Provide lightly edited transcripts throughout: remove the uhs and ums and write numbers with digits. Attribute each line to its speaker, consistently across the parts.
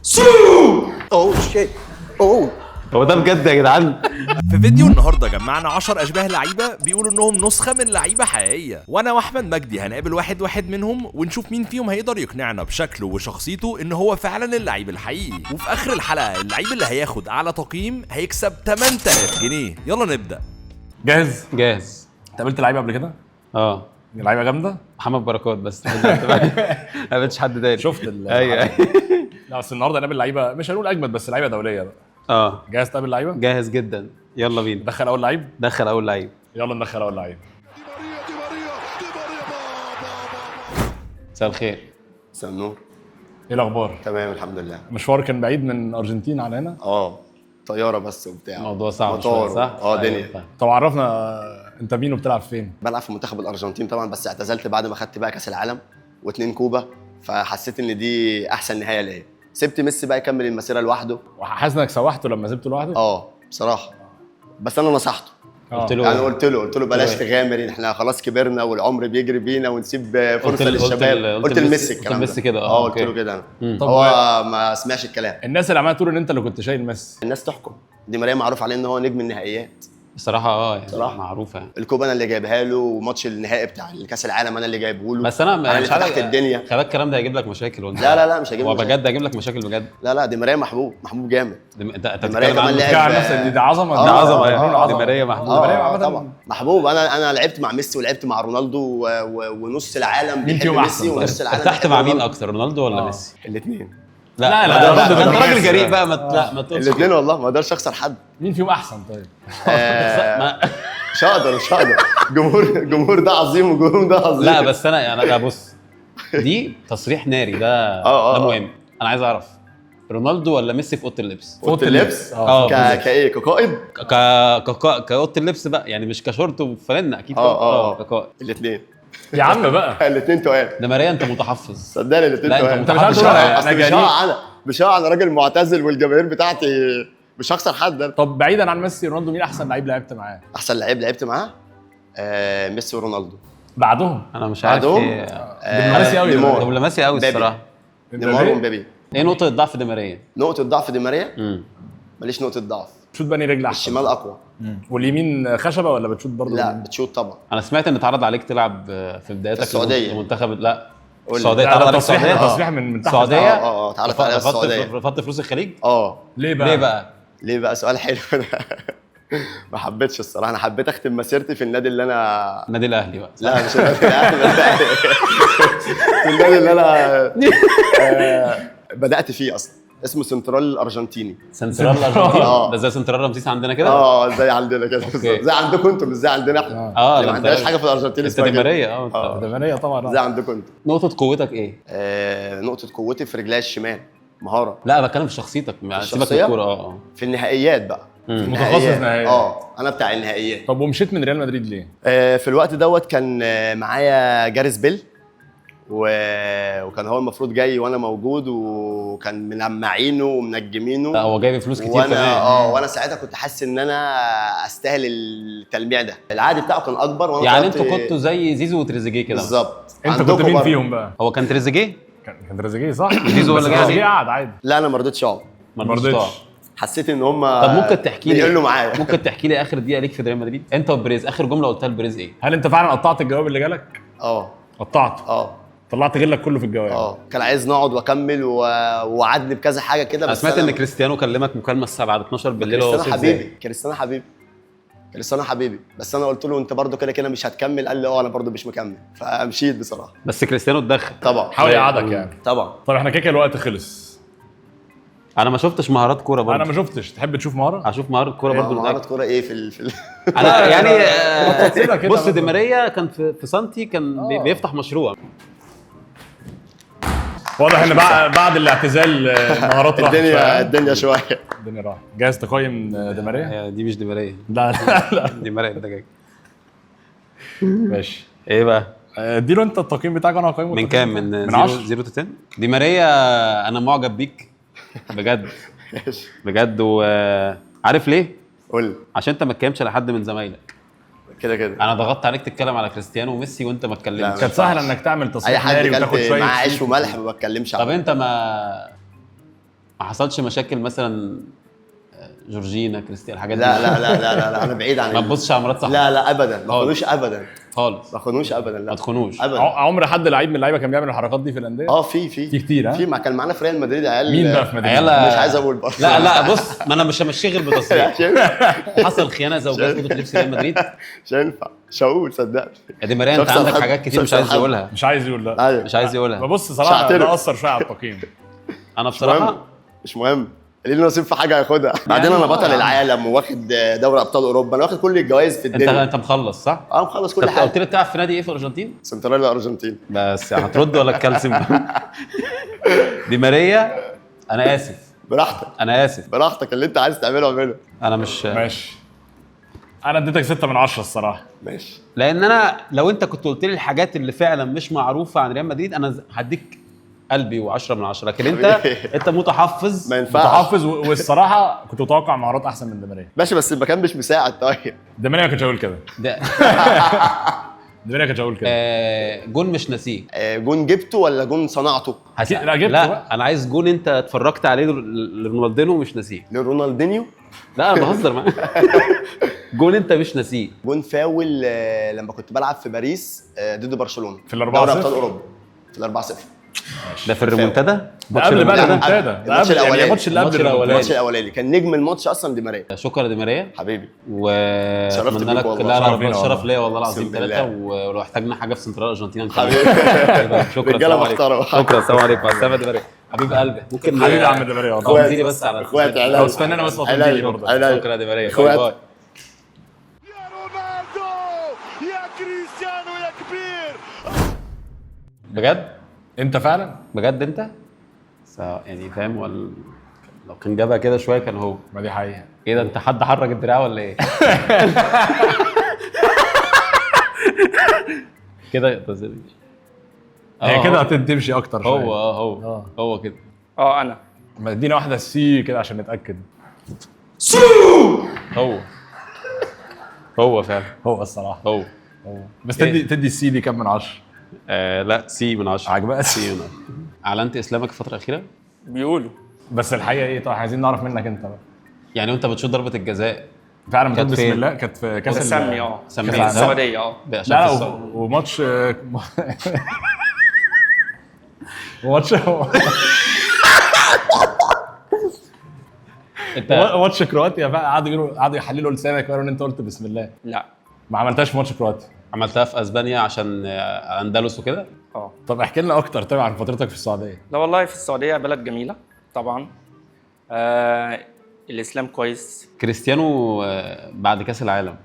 Speaker 1: oh shit oh.
Speaker 2: هو ده بجد يا جدعان؟
Speaker 3: في فيديو النهارده جمعنا 10 اشباه لعيبة بيقولوا انهم نسخه من لعيبة حقيقية، وانا واحمد مجدي هنقابل واحد واحد منهم ونشوف مين فيهم هيقدر يقنعنا بشكله وشخصيته ان هو فعلا اللعيب الحقيقي. وفي اخر الحلقة اللعيب اللي هياخد اعلى تقييم هيكسب 8000 جنيه. يلا نبدا.
Speaker 4: جاهز؟
Speaker 2: جاهز.
Speaker 4: انت قابلت لعيبة قبل كده؟
Speaker 2: اه،
Speaker 4: لعيبة جامدة؟
Speaker 2: محمد بركات بس. ما قابلتش حد تاني.
Speaker 4: شفت
Speaker 2: ايوه.
Speaker 4: لا بس النهارده هنقابل لعيبة، مش هنقول اجمد، بس لعيبة دولية بقى.
Speaker 2: اه،
Speaker 4: جاهز تقابل لعيبة؟
Speaker 2: جاهز جدا، يلا بينا.
Speaker 4: دخل اول لعيب؟
Speaker 2: دخل اول لعيب.
Speaker 4: يلا ندخل اول لعيب.
Speaker 2: مساء الخير.
Speaker 1: مساء النور.
Speaker 4: ايه الاخبار؟
Speaker 1: تمام الحمد لله.
Speaker 4: مشوار كان بعيد من الارجنتين على هنا؟
Speaker 1: اه، طيارة بس وبتاع.
Speaker 2: الموضوع صعب
Speaker 1: مطار.
Speaker 2: شوية، صح؟
Speaker 1: اه،
Speaker 2: أيوة،
Speaker 1: دنيا.
Speaker 2: فاهم.
Speaker 4: طب عرفنا انت مين وبتلعب فين؟
Speaker 1: بلعب في منتخب الارجنتين طبعا، بس اعتزلت بعد ما خدت بقى كاس العالم واتنين كوبا، فحسيت ان دي احسن نهاية ليا. سبت ميسي بقى يكمل المسيرة لوحده.
Speaker 4: وحاسس انك سوحته لما سبته لوحده؟
Speaker 1: اه بصراحة، بس انا نصحته.
Speaker 2: قلت له
Speaker 1: يعني قلت له بلاش
Speaker 2: إيه؟
Speaker 1: تغامر، احنا خلاص كبرنا والعمر بيجري بينا، ونسيب فرصة
Speaker 2: قلت
Speaker 1: للشباب. قلت لميسي
Speaker 2: قلت
Speaker 1: الكلام
Speaker 2: لميسي
Speaker 1: ده.
Speaker 2: كده،
Speaker 1: اه قلت
Speaker 2: okay.
Speaker 1: له كده انا.
Speaker 4: طب
Speaker 1: هو ما سمعش الكلام.
Speaker 4: الناس اللي عماله تقول ان انت اللي كنت شايل ميسي.
Speaker 1: الناس تحكم. دي ماريا معروف عليه ان هو نجم النهائيات.
Speaker 2: بصراحة اه، يعني
Speaker 1: بصراحة.
Speaker 2: معروفة يعني.
Speaker 1: الكوبا انا اللي جايبها له، وماتش النهائي بتاع الكاس العالم انا اللي جايبه له.
Speaker 2: بس انا
Speaker 1: انا اللي
Speaker 2: مش عارف،
Speaker 1: فتحت الدنيا.
Speaker 2: خلي بالك الكلام ده هيجيب لك مشاكل وانت.
Speaker 1: لا لا لا، مش هيجيب
Speaker 2: هو
Speaker 1: لي مشاكل.
Speaker 2: بجد هيجيب لك مشاكل بجد.
Speaker 1: لا لا، دي ماريا محبوب، محبوب جامد.
Speaker 2: انت
Speaker 1: دي ماريا
Speaker 2: بتتكلم
Speaker 1: كمان
Speaker 2: عنه.
Speaker 1: لعب.
Speaker 4: بتتكلم عن نفسك، دي عظمه.
Speaker 1: آه،
Speaker 4: دي
Speaker 2: عظمه
Speaker 1: آه،
Speaker 2: يعني.
Speaker 1: آه،
Speaker 2: دي ماريا محبوب.
Speaker 1: آه،
Speaker 4: ماريا عامة.
Speaker 1: طبعا محبوب. انا لعبت مع ميسي ولعبت مع رونالدو ونص العالم
Speaker 4: مين
Speaker 1: بيحب
Speaker 4: فيهم
Speaker 1: ميسي
Speaker 4: أحسن؟
Speaker 1: ونص العالم
Speaker 2: ارتحت
Speaker 1: بيحب
Speaker 2: مع مين
Speaker 1: رونالدو.
Speaker 2: اكتر، رونالدو ولا ميسي؟
Speaker 1: الاثنين.
Speaker 2: لا
Speaker 4: لا،
Speaker 2: لا،
Speaker 4: رونالدو
Speaker 2: انت
Speaker 4: ده
Speaker 2: راجل
Speaker 4: ميسي.
Speaker 2: جريء بقى، ما لا ما تقولش.
Speaker 1: الاثنين والله ما اقدرش اخسر حد.
Speaker 4: مين فيهم احسن طيب؟
Speaker 1: مش هقدر، مش هقدر. جمهور ده عظيم وجمهور ده عظيم.
Speaker 2: لا بس انا يعني، لا بص، دي تصريح ناري ده.
Speaker 1: آه،
Speaker 2: ده
Speaker 1: آه.
Speaker 2: مهم. انا عايز اعرف رونالدو ولا ميسي في اوضة اللبس؟
Speaker 1: اوضة اللبس.
Speaker 2: اه
Speaker 1: كايه؟ كقائد؟
Speaker 2: ك ك كاوضه اللبس بقى، يعني مش كشورت وفانلة اكيد.
Speaker 1: اه.
Speaker 2: كقائد.
Speaker 1: الاثنين.
Speaker 4: يا عم بقى
Speaker 1: الاثنين تقال.
Speaker 2: ده ماريا انت متحفظ.
Speaker 1: صدقني الاثنين
Speaker 2: لا، أنت
Speaker 1: تقال.
Speaker 2: متحفظ. أنت مش عارف
Speaker 4: تقول أنا
Speaker 1: اصل مش
Speaker 4: جريء.
Speaker 1: هقع انا، مش هقع انا راجل معتزل والجماهير بتاعتي مش هخسر حد انا.
Speaker 4: طب بعيدا عن ميسي رونالدو، مين احسن لعيب لعبت معاه؟
Speaker 1: احسن لعيب لعبت معاه ميسي ورونالدو.
Speaker 4: بعدهم
Speaker 2: انا مش عارف
Speaker 1: بعدهم؟
Speaker 2: ايه.
Speaker 4: دبلوماسي أوي ده.
Speaker 1: نيمار.
Speaker 2: دبلوماسي قوي
Speaker 1: مبابي.
Speaker 2: الصراحة.
Speaker 1: نيمار ومبابي.
Speaker 2: ايه نقطة ضعف دي ماريا؟
Speaker 1: نقطة ضعف دي ماريا؟ ماليش نقطة ضعف.
Speaker 4: بتشوت بأنهي رجل احسن؟
Speaker 1: الشمال اقوى.
Speaker 4: واليمين خشبه ولا بتشوت برضه؟
Speaker 1: لا بتشوت طبعا.
Speaker 2: انا سمعت ان اتعرض عليك تلعب في بدايتك
Speaker 1: السعودية.
Speaker 2: المنتخب. لا
Speaker 1: قول لي.
Speaker 2: السعودية.
Speaker 4: لا،
Speaker 2: اتعرض
Speaker 4: ده
Speaker 2: عليك
Speaker 4: تصريح،
Speaker 2: السعودية.
Speaker 4: ده تصريح من تحت.
Speaker 2: السعودية.
Speaker 1: اه اه اتعرضت عليا السعودية.
Speaker 2: رفضت فلوس الخليج؟
Speaker 1: اه.
Speaker 4: ليه بقى؟
Speaker 2: ليه بقى؟
Speaker 1: ليه بقى؟ سؤال حلو ده. ما حبيتش الصراحة، انا حبيت اختم مسيرتي في النادي اللي انا
Speaker 2: النادي الاهلي بقى.
Speaker 1: لا مش النادي الاهلي، في النادي اللي انا بدات فيه اصلا، اسمه سنترال الارجنتيني.
Speaker 2: سنترال الارجنتين.
Speaker 1: آه.
Speaker 2: ده زي سنترال رمسيس عندنا كده؟
Speaker 1: اه زي عندنا كده بالظبط.
Speaker 2: okay.
Speaker 1: زي عندكم انتم، مش زي عندنا احنا.
Speaker 2: اه،
Speaker 1: اللي
Speaker 2: لا،
Speaker 1: ما عندناش
Speaker 2: انت
Speaker 1: حاجة في الارجنتين
Speaker 2: انت
Speaker 1: اسمها
Speaker 2: دي
Speaker 1: كده.
Speaker 2: ماريا. اه
Speaker 4: ده ماريا طبعا.
Speaker 1: زي عندكم انتم.
Speaker 2: نقطة قوتك ايه؟
Speaker 1: نقطة قوتي في رجلي الشمال، مهارة.
Speaker 2: لا بتكلم في شخصيتك، سيبك من
Speaker 1: الشخصية؟
Speaker 2: الكورة. اه اه.
Speaker 1: في النهائيات بقى. في
Speaker 4: متخصص
Speaker 1: النهائيات.
Speaker 4: نهائيات.
Speaker 1: اه انا بتاع النهائيات.
Speaker 4: طب ومشيت من ريال مدريد ليه؟
Speaker 1: في الوقت دوت كان معايا جاريس بيل، وكان هو المفروض جاي وانا موجود، وكان ملمعينه ومنجمينه.
Speaker 2: لا هو جايب فلوس كتير
Speaker 1: وانا
Speaker 2: كمان.
Speaker 1: اه، وانا ساعتها كنت حاسس ان انا استاهل التلميع ده. العقد بتاعه كان اكبر، وانا
Speaker 2: يعني
Speaker 1: طلبت-
Speaker 2: انتوا كنتوا زي زيزو وتريزيجيه كده.
Speaker 1: بالظبط.
Speaker 4: انت كنت
Speaker 1: عندكم
Speaker 4: مين
Speaker 1: برضه.
Speaker 4: فيهم بقى؟
Speaker 2: هو كان تريزيجيه؟
Speaker 4: كان تريزيجيه صح؟
Speaker 2: زيزو
Speaker 4: بس
Speaker 2: ولا جاي
Speaker 4: تريزيجيه
Speaker 2: عليه؟
Speaker 4: قعد عادي.
Speaker 1: لا انا ما رضيتش اقعد.
Speaker 2: ما
Speaker 4: ما
Speaker 2: رضيتش
Speaker 4: رضيتش.
Speaker 2: تقعد.
Speaker 1: حسيت ان هم
Speaker 2: طب ممكن تحكي لي
Speaker 1: بيقلوا معايا.
Speaker 2: ممكن تحكي لي اخر دقيقة ليك في ريال مدريد انت وبريز، اخر جملة قلتها لبريز ايه؟
Speaker 4: هل انت فعلا قطعت الجواب اللي جالك؟
Speaker 1: اه
Speaker 4: قطعته.
Speaker 1: اه
Speaker 4: طلعت غلك كله في الجواب.
Speaker 1: اه كان عايز نقعد واكمل ووعدني بكذا حاجة كده،
Speaker 2: انا
Speaker 1: بس
Speaker 2: سمعت ان كريستيانو كلمك مكالمة الساعة بعد 12 بالليل وهو
Speaker 1: كريستيانو
Speaker 2: وصل إزاي؟
Speaker 1: حبيبي، كريستيانو حبيبي، كريستيانو حبيبي، بس انا قلت له انت برضو كده كده مش هتكمل، قال لي اه انا برضو مش مكمل، فمشيت بصراحة.
Speaker 2: بس كريستيانو اتدخل.
Speaker 1: طبعا
Speaker 4: حاول يقعدك يعني.
Speaker 1: طبعا.
Speaker 4: طب احنا كده كده الوقت خلص.
Speaker 2: انا ما شفتش مهارات كورة برضو.
Speaker 4: انا ما شفتش، تحب تشوف مهارة؟
Speaker 2: هشوف مهارة كورة برضو.
Speaker 1: مهارات
Speaker 2: متأكد.
Speaker 1: كورة ايه
Speaker 2: انا يعني
Speaker 4: تفصيلة كده
Speaker 2: بص
Speaker 4: مثلا.
Speaker 2: دي ماريا كان في سانتي كان بيفتح مشروع.
Speaker 4: واضح ان بعد الاعتزال المهارات راحت
Speaker 1: الدنيا
Speaker 4: شوية.
Speaker 1: الدنيا شوية.
Speaker 4: الدنيا راحت. جاهز تقيم دي ماريا؟
Speaker 2: دي مش دي ماريا.
Speaker 4: لا لا لا.
Speaker 2: دي ماريا الدجاج.
Speaker 4: ماشي.
Speaker 2: ايه بقى؟
Speaker 4: اديله انت التقييم بتاعك وانا هقيمه.
Speaker 2: من كام؟ من
Speaker 4: من 10.
Speaker 2: 0 to 10. دي ماريا انا معجب بيك بجد بجد. وعارف ليه؟
Speaker 1: قول لي.
Speaker 2: عشان انت ما اتكلمتش على حد من زمايلك.
Speaker 1: كده كده
Speaker 2: انا ضغطت عليك تتكلم على كريستيانو وميسي وانت ما اتكلمتش.
Speaker 4: كانت سهلة انك تعمل
Speaker 1: اي
Speaker 4: تصريح
Speaker 1: حد
Speaker 4: ناري وتاخد
Speaker 1: كلت
Speaker 4: شوية
Speaker 1: معاه عيش
Speaker 4: صيت.
Speaker 1: وملح ما بتكلمش
Speaker 2: طب
Speaker 1: عنه.
Speaker 2: انت ما ما حصلش مشاكل مثلا جورجينا كريستيان الحاجات دي؟
Speaker 1: لا لا لا لا لا, لا انا بعيد عن
Speaker 2: ما تبصش على مرات صاحبك.
Speaker 1: لا لا ابدا، ما خدوش ابدا
Speaker 2: خالص،
Speaker 1: ما خدوش ابدا. لا
Speaker 2: ما تخونوش
Speaker 1: ابدا.
Speaker 4: عمر حد لعيب من اللعيبة كان بيعمل الحركات دي في الاندية؟
Speaker 1: في
Speaker 4: في كتير. ها
Speaker 1: في ما كان معانا في ريال مدريد عيال.
Speaker 4: مين بقى في مدريد؟
Speaker 2: عيال
Speaker 1: مش عايز اقول برضه.
Speaker 2: لا لا بص، ما انا مش همشيه غير بتصريح. حصل خيانة زوجيه في اوضة لبس ريال مدريد.
Speaker 1: مش هينفع، مش هقول صدقني.
Speaker 2: يا دي ماريا انت عندك حاجات كتير مش عايز يقولها.
Speaker 4: مش عايز يقول. لا
Speaker 2: مش عايز يقولها.
Speaker 4: ببص صراحة ده اثر شوية على التقييم.
Speaker 2: انا بصراحة
Speaker 1: مش مهم، اللي نصيب في حاجة هياخدها. بعدين انا بطل العالم وواخد دوري ابطال اوروبا، انا واخد كل الجوائز في الدنيا.
Speaker 2: انت مخلص صح؟
Speaker 1: مخلص كل حاجة.
Speaker 2: قلت لي بتلعب في نادي ايه في الارجنتين؟
Speaker 1: سنترال الارجنتين.
Speaker 2: بس هترد ولا تكلسم؟ دي ماريا انا اسف.
Speaker 1: براحتك.
Speaker 2: انا اسف.
Speaker 1: براحتك، اللي انت عايز تعمله اعمله.
Speaker 2: انا مش
Speaker 4: ماشي. انا اديتك 6 من 10 الصراحة.
Speaker 1: ماشي.
Speaker 2: لان انا لو انت كنت قلت لي الحاجات اللي فعلا مش معروفة عن ريال مدريد انا هديك قلبي و10 من 10، لكن انت متحفظ.
Speaker 1: ما ينفعش.
Speaker 4: متحفظ والصراحة كنت متوقع مهارات احسن من دي ماريا.
Speaker 1: ماشي، بس المكان مش مساعد. طيب
Speaker 4: دي ماريا ما كنتش هقول كده.
Speaker 2: ده
Speaker 4: دي ماريا ما كنتش هقول كده.
Speaker 2: جون مش ناسيه.
Speaker 1: جون جبته ولا جون صنعته؟
Speaker 4: لا جبته.
Speaker 2: لا
Speaker 4: بقى.
Speaker 2: انا عايز جون انت اتفرجت عليه لرونالدينو مش ناسيه.
Speaker 1: لرونالدينيو؟
Speaker 2: لا انا بهزر معاك. جون انت مش ناسيه.
Speaker 1: جون فاول لما كنت بلعب في باريس ضد برشلونة
Speaker 4: في 4-0
Speaker 1: دوري ابطال اوروبا في 4-0.
Speaker 2: ده في الريمونتادا؟
Speaker 4: ده قبل بقى الريمونتادا، ده قبل يعني الماتش اللي قبل
Speaker 1: الماتش الاولاني كان نجم الماتش اصلا دي ماريا.
Speaker 2: شكرا دي ماريا
Speaker 1: حبيبي،
Speaker 2: واتمنى لك. لا لا شرف ليا والله العظيم 3، ولو احتاجنا حاجة في سنترال الارجنتين
Speaker 1: حبيبي.
Speaker 2: شكرا،
Speaker 1: رجاله محترمه.
Speaker 2: شكرا، السلام عليكم. مع السلامة دي ماريا حبيب قلبي. ممكن
Speaker 4: حبيبي يا عم دي ماريا والله.
Speaker 2: اخواتي بس على
Speaker 1: اخواتي.
Speaker 4: لو استنانا بس وطنطيني برضه.
Speaker 2: شكرا دي ماريا. bye bye.
Speaker 3: يا رونالدو يا كريستيانو يا كبير.
Speaker 2: بجد
Speaker 4: انت فعلا
Speaker 2: بجد انت يعني فاهم، ولا لو كان جابها كده شوية كان هو.
Speaker 4: ما دي حقيقة.
Speaker 2: ايه ده، انت حد حرك الدراع ولا ايه؟ كده
Speaker 4: هي كده هتمشي اكتر شوية.
Speaker 2: هو هو هو كده.
Speaker 5: انا
Speaker 4: ما ادينا واحدة سي كده عشان نتاكد.
Speaker 2: سو هو فعلا
Speaker 4: هو الصراحة
Speaker 2: هو.
Speaker 4: بس تدي السي دي كام من 10؟
Speaker 2: لا سي من 10.
Speaker 4: عجبك؟
Speaker 2: سي من 10. اعلنت اسلامك الفترة الاخيرة؟
Speaker 5: بيقولوا.
Speaker 4: بس الحقيقة ايه؟ طيب عايزين نعرف منك انت بقى.
Speaker 2: يعني وانت بتشوط ضربه الجزاء
Speaker 4: فعلا بتقول بسم الله؟ كانت في كاس
Speaker 5: سمي. سمي السعودية.
Speaker 4: لا وماتش ماتش ماتش كرواتيا بقى، قعدوا يحللوا لسانك وقالوا ان انت قلت بسم الله.
Speaker 5: لا
Speaker 4: ما عملتهاش في ماتش كرواتيا،
Speaker 2: عملتها في اسبانيا عشان اندلس وكده.
Speaker 4: طب احكي لنا اكتر طبعا عن فترتك في السعودية.
Speaker 5: لا والله في السعودية بلد جميلة طبعا. الاسلام كويس.
Speaker 2: كريستيانو بعد كاس العالم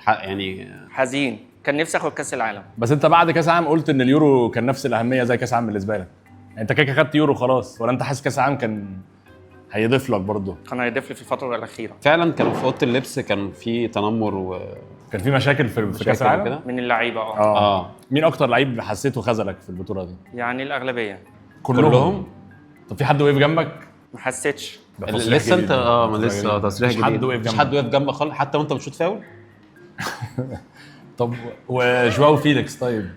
Speaker 2: يعني
Speaker 5: حزين، كان نفسي اخد كاس العالم.
Speaker 4: بس انت بعد كاس العالم قلت ان اليورو كان نفس الاهمية زي كاس العالم بالنسبة لك. انت كده خدت يورو خلاص، ولا انت حاسس كاس العالم كان هيضيف لك برضه؟
Speaker 5: كان هيضيف لي في الفترة الاخيرة.
Speaker 2: فعلا كانوا في اوضة اللبس كان في تنمر
Speaker 4: كان في مشاكل في كاس العالم
Speaker 5: من اللعيبة.
Speaker 4: مين اكتر لعيب حسيته خذلك في البطولة دي؟
Speaker 5: يعني الاغلبية.
Speaker 4: كلهم؟ طب في حد وقف جنبك؟
Speaker 5: ما حسيتش
Speaker 2: لسه انت. ما لسه تصريح جديد.
Speaker 4: مش حد وقف جنبك خالص
Speaker 2: حتى وانت بتشوط فاول؟
Speaker 4: طب وجواو فيليكس طيب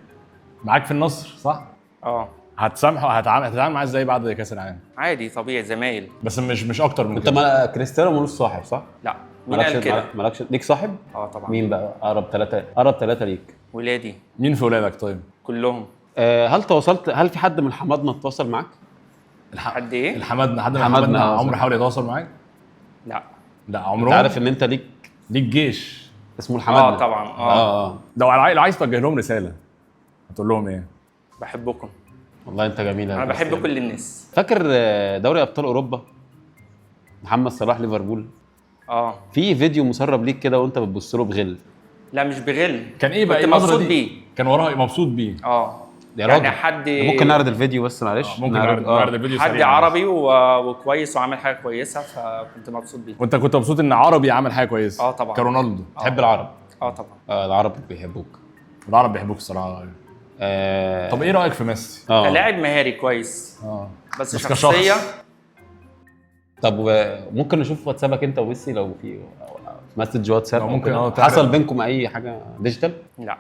Speaker 4: معاك في النصر صح؟ هتسامحه؟ هتتعامل معاه ازاي بعد كاس العالم؟
Speaker 5: عادي طبيعي، زمايل.
Speaker 4: بس مش اكتر من
Speaker 2: انت. ما كريستيانو ملوش صاحب صح؟
Speaker 5: لا. مين قال كده؟
Speaker 2: مالكش ليك صاحب؟
Speaker 5: طبعا.
Speaker 2: مين بقى اقرب ثلاثة؟ اقرب ثلاثة ليك؟
Speaker 5: ولادي.
Speaker 4: مين في ولادك طيب؟ كلهم.
Speaker 2: هل تواصلت، هل في حد من حمادنا اتواصل معاك؟
Speaker 5: حد ايه؟
Speaker 4: الحمادنا، حد من حمادنا عمره حاول يتواصل معاك؟
Speaker 5: لا
Speaker 4: لا عمره.
Speaker 2: انت عارف ان انت ليك
Speaker 4: جيش
Speaker 2: اسمه الحمادنا؟
Speaker 5: طبعا.
Speaker 4: لو عايز توجه لهم رسالة هتقول لهم ايه؟
Speaker 5: بحبكم
Speaker 2: والله. انت جميل.
Speaker 5: انا بحب كل الناس.
Speaker 2: فاكر دوري ابطال اوروبا محمد صلاح ليفربول؟ في فيديو مسرب ليك كده وانت بتبص له بغل.
Speaker 5: لا مش بغل.
Speaker 4: كان ايه بقى؟
Speaker 5: كنت مبسوط بيه.
Speaker 4: كان وراه مبسوط بيه.
Speaker 2: يا راجل
Speaker 5: يعني حد
Speaker 2: ممكن نعرض الفيديو بس معلش.
Speaker 4: ممكن نعرض الفيديو
Speaker 5: حد عربي وكويس وعامل حاجة كويسة، فكنت مبسوط بيه.
Speaker 4: وانت كنت مبسوط ان عربي عمل حاجة كويسة؟
Speaker 5: طبعا.
Speaker 4: كرونالدو.
Speaker 2: تحب العرب؟
Speaker 5: طبعا.
Speaker 2: العرب بيحبوك.
Speaker 4: العرب بيحبوك الصراحة. طب ايه رايك في ميسي؟
Speaker 5: كلاعب مهاري كويس. بس شخصية.
Speaker 2: طب ممكن نشوف واتسابك انت وميسي لو في message واتساب؟
Speaker 4: ممكن.
Speaker 2: حصل بينكم اي حاجة digital؟
Speaker 5: لا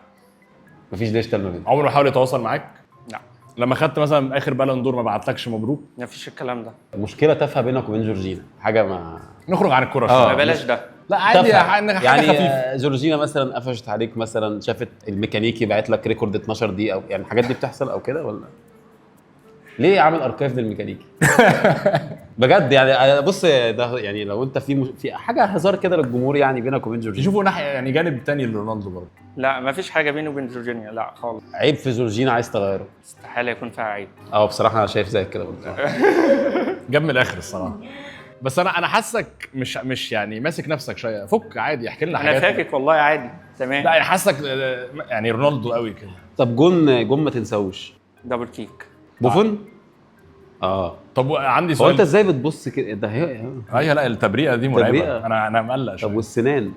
Speaker 2: مفيش digital ما بينكم.
Speaker 4: عمره حاول يتواصل معاك؟
Speaker 5: لا.
Speaker 4: لما خدت مثلا اخر Ballon d'Or ما بعتلكش مبروك؟
Speaker 5: مفيش الكلام ده.
Speaker 2: مشكلة تافهة بينك وبين جورجينا، حاجة ما
Speaker 4: نخرج عن الكورة شوية.
Speaker 5: بلاش ده.
Speaker 4: لا عادي، حاجة
Speaker 2: يعني
Speaker 4: خفيفة.
Speaker 2: جورجينا مثلا قفشت عليك مثلا، شافت الميكانيكي بعت لك record 12 دي، او يعني الحاجات دي بتحصل او كده، ولا ليه عامل archive للميكانيكي؟ بجد يعني بص ده يعني لو انت في حاجة هزار كده للجمهور يعني بينك وبين جورجينا،
Speaker 4: يشوفوا ناحية يعني جانب تاني لرونالدو برضه.
Speaker 5: لا مفيش حاجة بيني وبين جورجينا، لا خالص.
Speaker 2: عيب في جورجينا عايز تغيره؟
Speaker 5: استحالة يكون فيها عيب.
Speaker 2: بصراحة انا شايف زيك كده برضه.
Speaker 4: جاب من الاخر الصراحة. بس انا حاسك مش يعني ماسك نفسك شوية، فك عادي، احكي لنا حاجات.
Speaker 5: انا فاكك والله عادي تمام.
Speaker 4: لا يعني حاسك يعني رونالدو قوي كده.
Speaker 2: طب جون ما تنساوش،
Speaker 5: double kick
Speaker 2: بوفون.
Speaker 4: طب عندي سؤال،
Speaker 2: هو انت ازاي بتبص كده؟ ده هي
Speaker 4: ايوه لا التبريئه دي مرعبة، انا مقلق شوية.
Speaker 2: طب والسنان؟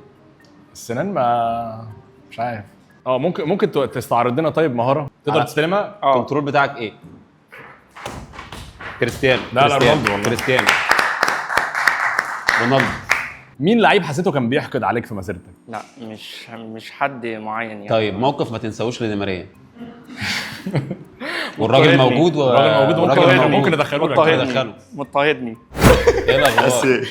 Speaker 4: السنان ما مش عارف. ممكن تستعرض لنا طيب مهارة تقدر تستلمها؟
Speaker 2: ال control بتاعك ايه؟ كريستيانو.
Speaker 4: لا لا رونالدو والله.
Speaker 2: كريستيانو رونالدو.
Speaker 4: مين لعيب حسيته كان بيحقد عليك في مسيرتك؟
Speaker 5: لا مش حد معين يعني.
Speaker 2: طيب موقف ما تنساوش لدي ماريا. والراجل موجود،
Speaker 4: الراجل موجود، ممكن ندخله
Speaker 5: لك. مضطهدني.
Speaker 2: ايه الاخبار؟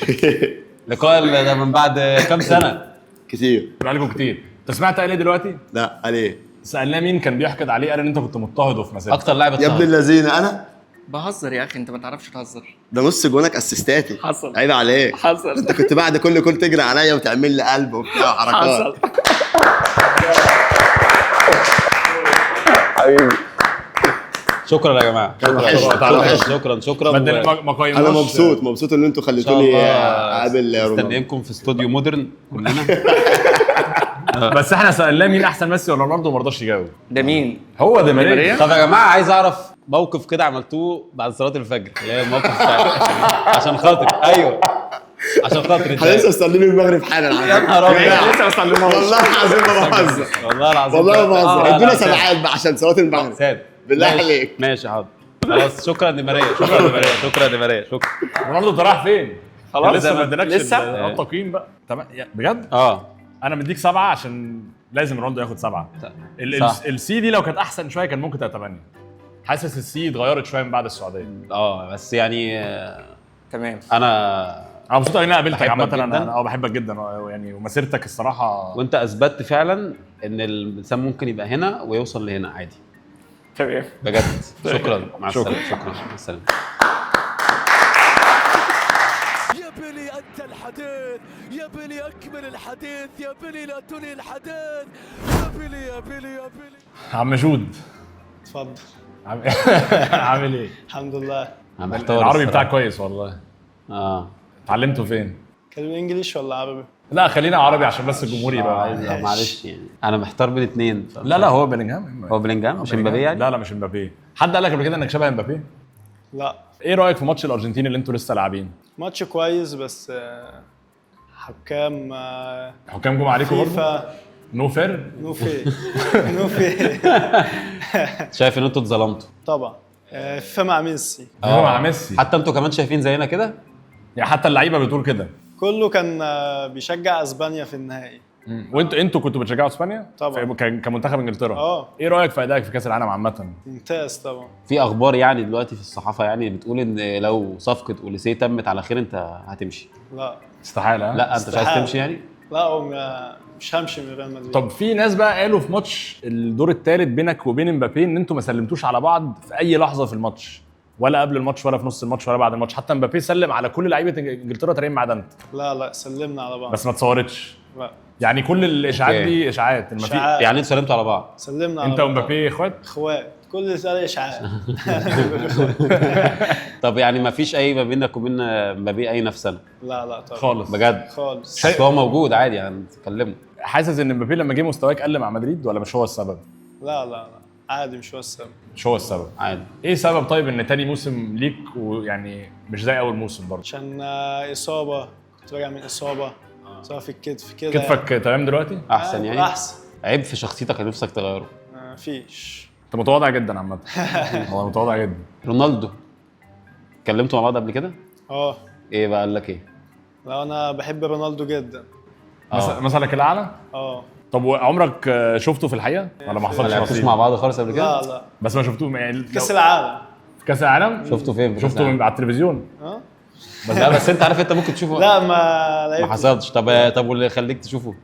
Speaker 2: لقاء ده من بعد كام سنة؟
Speaker 1: كتير
Speaker 4: عليكم كتير. انت سمعت قال ايه دلوقتي؟
Speaker 1: لا قال ايه؟
Speaker 4: سالناه مين كان بيحقد عليه، قال ان انت كنت مضطهده في مسيرتك.
Speaker 2: اكتر لاعب
Speaker 1: يا ابن اللذينه. انا
Speaker 5: بهزر يا اخي، انت ما تعرفش تهزر.
Speaker 1: ده نص جونك assist اتي.
Speaker 5: حصل.
Speaker 1: عيب عليك.
Speaker 5: حصل.
Speaker 1: انت كنت بعد كل كل تجري عليا وتعمل لي قلب وبتاع حركات.
Speaker 5: حصل.
Speaker 1: حبيبي
Speaker 2: شكرا يا جماعة، شكرا شكرا شكرا.
Speaker 1: انا مبسوط ان انتوا خليتوني اقابل رونالدو.
Speaker 2: مستنيينكم في استوديو مودرن كلنا.
Speaker 4: بس احنا سالناه مين احسن، ميسي ولا رونالدو، وما رضاش يجاوب.
Speaker 5: ده مين؟
Speaker 4: هو دي ماريا.
Speaker 2: طب يا جماعة عايز اعرف موقف كده عملتوه بعد صلاة الفجر، اللي هي الموقف بتاع عشان خاطر، ايوه عشان خاطر
Speaker 1: احنا لسه مصلين المغرب حالا.
Speaker 2: يا نهار ابيض
Speaker 5: لسه ما صليناش
Speaker 1: والله العظيم ما بهزر،
Speaker 2: والله العظيم
Speaker 1: والله ما بهزر. ادونا سبعات بقى عشان صلاة المغرب بالله عليك.
Speaker 2: ماشي حاضر خلاص. شكرا دي ماريا، شكرا دي ماريا، شكرا دي ماريا، شكرا.
Speaker 4: رونالدو انت رايح فين؟
Speaker 5: خلاص
Speaker 4: لسه ما اديناكش
Speaker 5: لسه
Speaker 4: التقييم بقى. تمام بجد؟ انا مديك 7 عشان لازم رونالدو ياخد 7. ال C دي لو كانت احسن شوية كان ممكن تبقى 8. حاسس ال C اتغيرت شوية من بعد السعودية.
Speaker 2: بس يعني
Speaker 5: تمام.
Speaker 2: انا
Speaker 4: مبسوط ان انا قابلتك عامة. انا بحبك جدا يعني، ومسيرتك الصراحة،
Speaker 2: وانت اثبتت فعلا ان الانسان ممكن يبقى هنا ويوصل لهنا عادي.
Speaker 5: تمام
Speaker 2: بجد. شكرا، مع السلامة. شكرا، مع السلامة.
Speaker 6: يا بيلي انت الحديث، يا بيلي اكمل الحديث، يا بيلي لا تنهي الحديث، يا بيلي يا بيلي يا بيلي.
Speaker 4: عم جود
Speaker 7: اتفضل.
Speaker 4: عامل ايه؟
Speaker 7: الحمد لله.
Speaker 4: العربي بتاعك كويس والله. اتعلمته فين؟
Speaker 7: كلمة English ولا عربي؟
Speaker 4: لا خلينا عربي عشان بس الجمهور يبقى.
Speaker 2: معلش يعني انا محتار بين اثنين.
Speaker 4: لا هو بلينجهام.
Speaker 2: هو بلينجهام مش امبابي يعني؟
Speaker 4: لا مش امبابي. حد قال لك قبل كده انك شبه امبابي؟
Speaker 7: لا.
Speaker 4: ايه رايك في ماتش الارجنتين اللي انتوا لسه لاعبين؟
Speaker 7: ماتش كويس بس حكام
Speaker 4: حكام جم عليكم برضه؟ no fair؟
Speaker 7: no fair no fair.
Speaker 2: شايف ان انتوا اتظلمتوا؟
Speaker 7: طبعا. فيفا مع ميسي.
Speaker 4: فيفا مع ميسي.
Speaker 2: حتى انتوا كمان شايفين زينا كده؟
Speaker 4: يعني حتى اللعيبة بتقول كده.
Speaker 7: كله كان بيشجع اسبانيا في النهائي.
Speaker 4: وانتوا كنتوا بتشجعوا اسبانيا؟
Speaker 7: طبعا
Speaker 4: كمنتخب انجلترا. ايه رايك في ادائك في كاس العالم عامة؟
Speaker 7: ممتاز طبعا.
Speaker 2: في اخبار يعني دلوقتي في الصحافة يعني بتقول ان لو صفقة اوليسيه تمت على خير انت هتمشي.
Speaker 7: لا
Speaker 4: استحالة.
Speaker 2: لا انت مش عايز تمشي يعني؟
Speaker 7: لا مش همشي من ريال مدريد.
Speaker 4: طب في ناس بقى قالوا في ماتش الدور الثالث بينك وبين امبابي ان انتوا ما سلمتوش على بعض في اي لحظة في الماتش، ولا قبل الماتش ولا في نص الماتش ولا بعد الماتش، حتى امبابي سلم على كل لعيبة انجلترا تقريبا ما عدا انت.
Speaker 7: لا سلمنا على بعض
Speaker 4: بس ما اتصورتش.
Speaker 7: لا
Speaker 4: يعني كل الاشاعات دي اشاعات.
Speaker 2: يعني انتوا سلمتوا على بعض؟
Speaker 7: سلمنا على
Speaker 4: انت ومبابي اخوات؟
Speaker 7: اخوات، كل ده اشاعات.
Speaker 2: طب يعني ما فيش اي ما بينك وبين مبابي اي نفسنا؟
Speaker 7: لا طبعا
Speaker 4: خالص
Speaker 2: بجد
Speaker 7: خالص.
Speaker 2: بس هو موجود عادي يعني تكلمه.
Speaker 4: حاسس ان مبابي لما جه مستواك قل مع مدريد ولا مش هو السبب؟
Speaker 7: لا عادي، مش هو السبب.
Speaker 4: مش هو السبب
Speaker 2: عادي.
Speaker 4: ايه سبب طيب ان تاني موسم ليك ويعني مش زي اول موسم برضه؟
Speaker 7: عشان اصابه، كنت راجع من اصابه سواء في الكتف كده.
Speaker 4: كتفك يعني. تمام دلوقتي؟
Speaker 2: احسن يعني؟
Speaker 7: احسن.
Speaker 2: عيب في شخصيتك اللي نفسك تغيره؟
Speaker 7: مفيش.
Speaker 4: انت متواضع جدا عامة. هو متواضع جدا.
Speaker 2: رونالدو اتكلمتوا مع بعض قبل كده؟ ايه بقى قال لك ايه؟
Speaker 7: لا انا بحب رونالدو جدا.
Speaker 4: مثلك الاعلى؟ طب وعمرك شفته في الحقيقة ولا ما حصلش؟
Speaker 2: ما لعبتوش مع بعض خالص قبل كده؟
Speaker 7: لا لا،
Speaker 4: بس ما شفتوه يعني
Speaker 7: كاس العالم.
Speaker 4: في كاس العالم؟
Speaker 2: شفته فين؟
Speaker 4: شفته على التلفزيون.
Speaker 2: بس لا، بس انت عارف انت ممكن تشوفه.
Speaker 7: لا ما لعبتش،
Speaker 2: ما حصلش. طب واللي يخليك تشوفه؟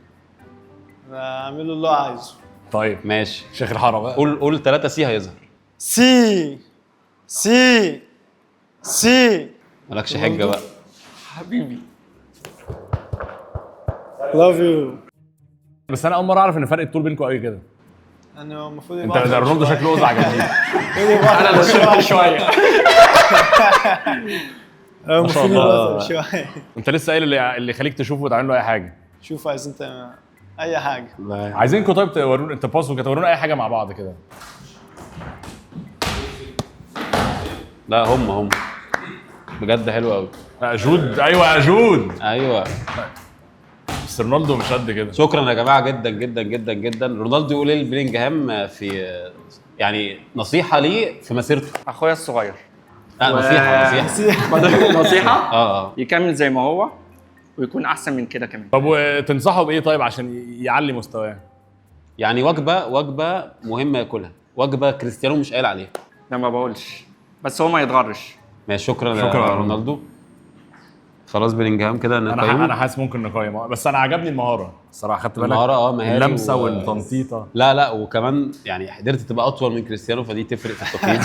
Speaker 7: اعمل له اللي هو عايزه.
Speaker 4: طيب
Speaker 2: ماشي،
Speaker 4: شيخ الحارة بقى.
Speaker 2: قول 3 سي هيظهر.
Speaker 7: سي سي سي.
Speaker 2: مالكش حجه بقى
Speaker 5: حبيبي.
Speaker 7: love you.
Speaker 4: بس انا اول مرة اعرف ان فرق الطول بينكم قوي كده.
Speaker 7: انا المفروض
Speaker 4: انت ده رونالدو شكله ازعج.
Speaker 7: انا
Speaker 5: اللي شفت شوية.
Speaker 7: المفروض يبقى شوية.
Speaker 4: انت لسه قايل اللي يخليك تشوفه وتعمل له اي حاجة.
Speaker 7: شوف عايز انت اي حاجة.
Speaker 4: عايزينكم طيب تورونا انت باصوا كده، تورونا اي حاجة مع بعض كده.
Speaker 2: لا هم بجد حلو قوي.
Speaker 4: جود، ايوه يا جود،
Speaker 2: ايوه.
Speaker 4: بس رونالدو مش قد كده.
Speaker 2: شكرا يا جماعة جدا جدا جدا جدا. رونالدو يقول ايه لبلينجهام في يعني نصيحة ليه في مسيرته؟
Speaker 5: اخويا الصغير.
Speaker 2: لا نصيحة
Speaker 5: نصيحة؟
Speaker 2: اه
Speaker 5: يكمل زي ما هو ويكون احسن من كده كمان.
Speaker 4: طب وتنصحه بايه طيب عشان يعلي مستواه؟
Speaker 2: يعني وجبة مهمة ياكلها، وجبة كريستيانو مش قايل عليها.
Speaker 5: لا ما بقولش، بس هو ما يتغرش.
Speaker 2: ماشي، شكرا يا رونالدو. خلاص بلينجهام كده نقيمه.
Speaker 4: انا حاسس ممكن نقيمه، بس انا عجبني المهارة الصراحة. خدت بالك
Speaker 2: المهارة؟ مهاري
Speaker 4: اللمسة والتنطيطه.
Speaker 2: لا وكمان يعني قدرت تبقى اطول من كريستيانو، فدي تفرق في التقييم.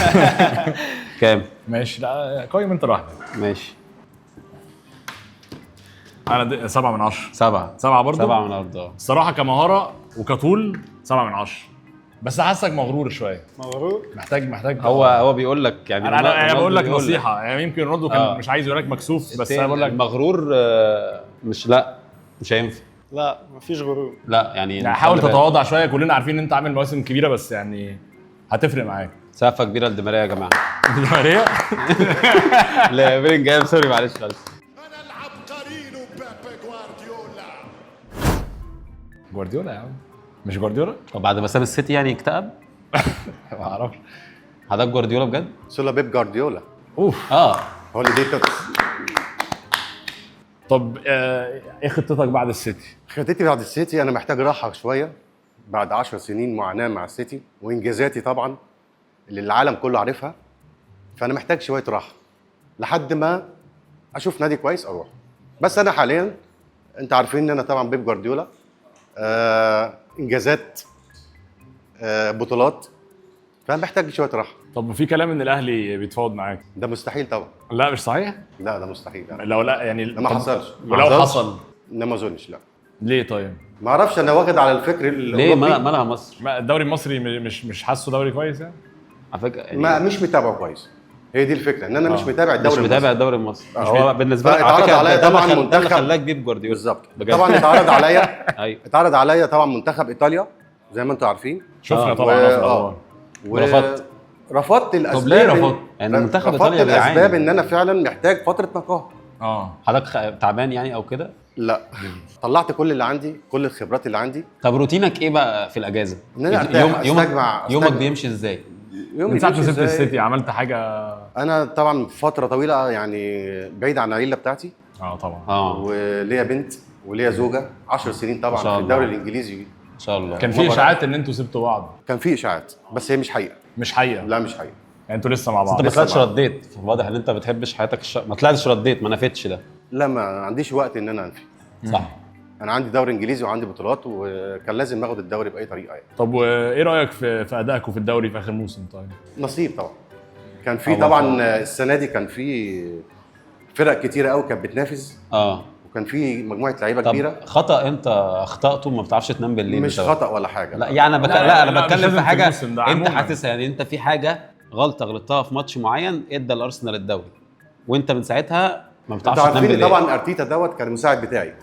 Speaker 2: كام؟
Speaker 4: ماشي، لا قيم انت لوحدك.
Speaker 2: ماشي.
Speaker 4: انا 7 من 10.
Speaker 2: 7
Speaker 4: برضه؟
Speaker 2: 7 من 10
Speaker 4: الصراحة كمهاره وكطول 7 من 10. بس حاسك مغرور شوية.
Speaker 7: مغرور؟
Speaker 4: محتاج
Speaker 2: هو بيقول لك يعني
Speaker 4: انا بقول لك نصيحة يعني، يمكن رونالدو كان مش عايز يقول لك مكسوف، بس انا بقول لك
Speaker 2: مغرور. مش لا مش هينفع.
Speaker 7: لا مفيش غرور.
Speaker 2: لا يعني
Speaker 4: حاول تتواضع شوية، كلنا عارفين ان انت عامل مواسم كبيرة، بس يعني هتفرق معاك.
Speaker 2: سقفه كبيرة لدي يا جماعة.
Speaker 4: دي ماريا؟
Speaker 2: لا بلينجهام sorry معلش.
Speaker 8: انا العبقري بيب جوارديولا.
Speaker 4: جوارديولا يا عم، مش جوارديولا؟
Speaker 2: طب بعد ما ساب السيتي يعني اكتئب؟
Speaker 4: ما اعرفش.
Speaker 2: حضرتك جوارديولا بجد؟
Speaker 9: سولا بيب جوارديولا.
Speaker 4: اوف.
Speaker 9: هو اللي دي.
Speaker 4: طب ايه خطتك بعد السيتي؟
Speaker 9: خطتي بعد السيتي انا محتاج راحة شوية بعد 10 سنين معاناة مع السيتي وانجازاتي طبعا اللي العالم كله عارفها، فانا محتاج شوية راحة لحد ما اشوف نادي كويس اروح. بس انا حاليا انت عارفين ان انا طبعا بيب جوارديولا، انجازات، بطولات، فانا محتاج شوية راحة.
Speaker 4: طب في كلام ان الاهلي بيتفاوض معاك؟
Speaker 9: ده مستحيل طبعا.
Speaker 4: لا مش صحيح؟
Speaker 9: لا ده مستحيل.
Speaker 4: لو لا يعني
Speaker 9: ده ما حصلش.
Speaker 4: ولو حصل؟
Speaker 9: لا ما اظنش. لا
Speaker 4: ليه طيب؟
Speaker 9: ما اعرفش، انا واخد على الفكر الاوروبي.
Speaker 2: ليه مالها مصر؟
Speaker 4: الدوري المصري مش حاسه دوري كويس يعني؟
Speaker 2: على فكرة يعني
Speaker 9: ما مش متابعه كويس، هي دي الفكرة ان انا مش متابع الدوري.
Speaker 2: مش متابع الدوري المصري. هو بالنسبة لك
Speaker 9: اتعرض عليا طبعا منتخب
Speaker 2: خلاك بيب جوارديولا.
Speaker 9: بالظبط. طبعا اتعرض عليا.
Speaker 2: ايوه
Speaker 9: اتعرض عليا طبعا منتخب ايطاليا زي ما انتم عارفين.
Speaker 4: شفنا طبعا.
Speaker 2: ورفضت.
Speaker 9: رفضت الاسباب.
Speaker 2: طب ليه رفضت؟ يعني منتخب ايطاليا
Speaker 9: رفضت الاسباب ان انا فعلا محتاج فترة نقاهه.
Speaker 2: حضرتك تعبان يعني او كده؟
Speaker 9: لا طلعت كل اللي عندي، كل الخبرات اللي عندي.
Speaker 2: طب روتينك ايه بقى في الاجازة؟
Speaker 9: ان انا ارتاح، استجمع.
Speaker 2: يومك بيمشي ازاي؟
Speaker 4: من ساعة ما سبت السيتي عملت حاجة؟
Speaker 9: انا طبعا فترة طويلة يعني بعيد عن العيلة بتاعتي.
Speaker 4: طبعا.
Speaker 9: وليا بنت وليا زوجه، 10 سنين طبعا في الدوري الانجليزي.
Speaker 2: ان شاء الله.
Speaker 4: كان في اشاعات ان انتوا سبتوا بعض؟
Speaker 9: كان في اشاعات بس هي مش حقيقة.
Speaker 4: مش حقيقة؟
Speaker 9: لا مش حقيقة.
Speaker 4: يعني انتوا لسه مع بعض؟
Speaker 2: انت ما طلعتش رديت، واضح ان انت ما بتحبش حياتك ما طلعتش رديت، ما نفتش ده.
Speaker 9: لا ما عنديش وقت ان انا انفي.
Speaker 2: صح.
Speaker 9: انا عندي دوري انجليزي وعندي بطولات، وكان لازم اخد الدوري باي طريقه يعني.
Speaker 4: طب وايه رايك في ادائكم في الدوري في اخر موسم طيب؟
Speaker 9: نصيب طبعا. كان في طبعا السنة دي كان في فرق كتيرة قوي كانت بتنافس. وكان في مجموعة لعيبة كبيرة.
Speaker 2: خطا انت اخطاته ما بتعرفش تنام بالليل؟
Speaker 9: مش خطا ولا حاجة.
Speaker 2: لا يعني لا انا بتكلم في حاجة انت حاسسها يعني، انت في حاجة غلطه غلطتها في ماتش معين ادى الارسنال الدوري، وانت من ساعتها ما بتعرفش تنام بالليل.
Speaker 9: طبعا ارتيتا دوت كان المساعد بتاعي.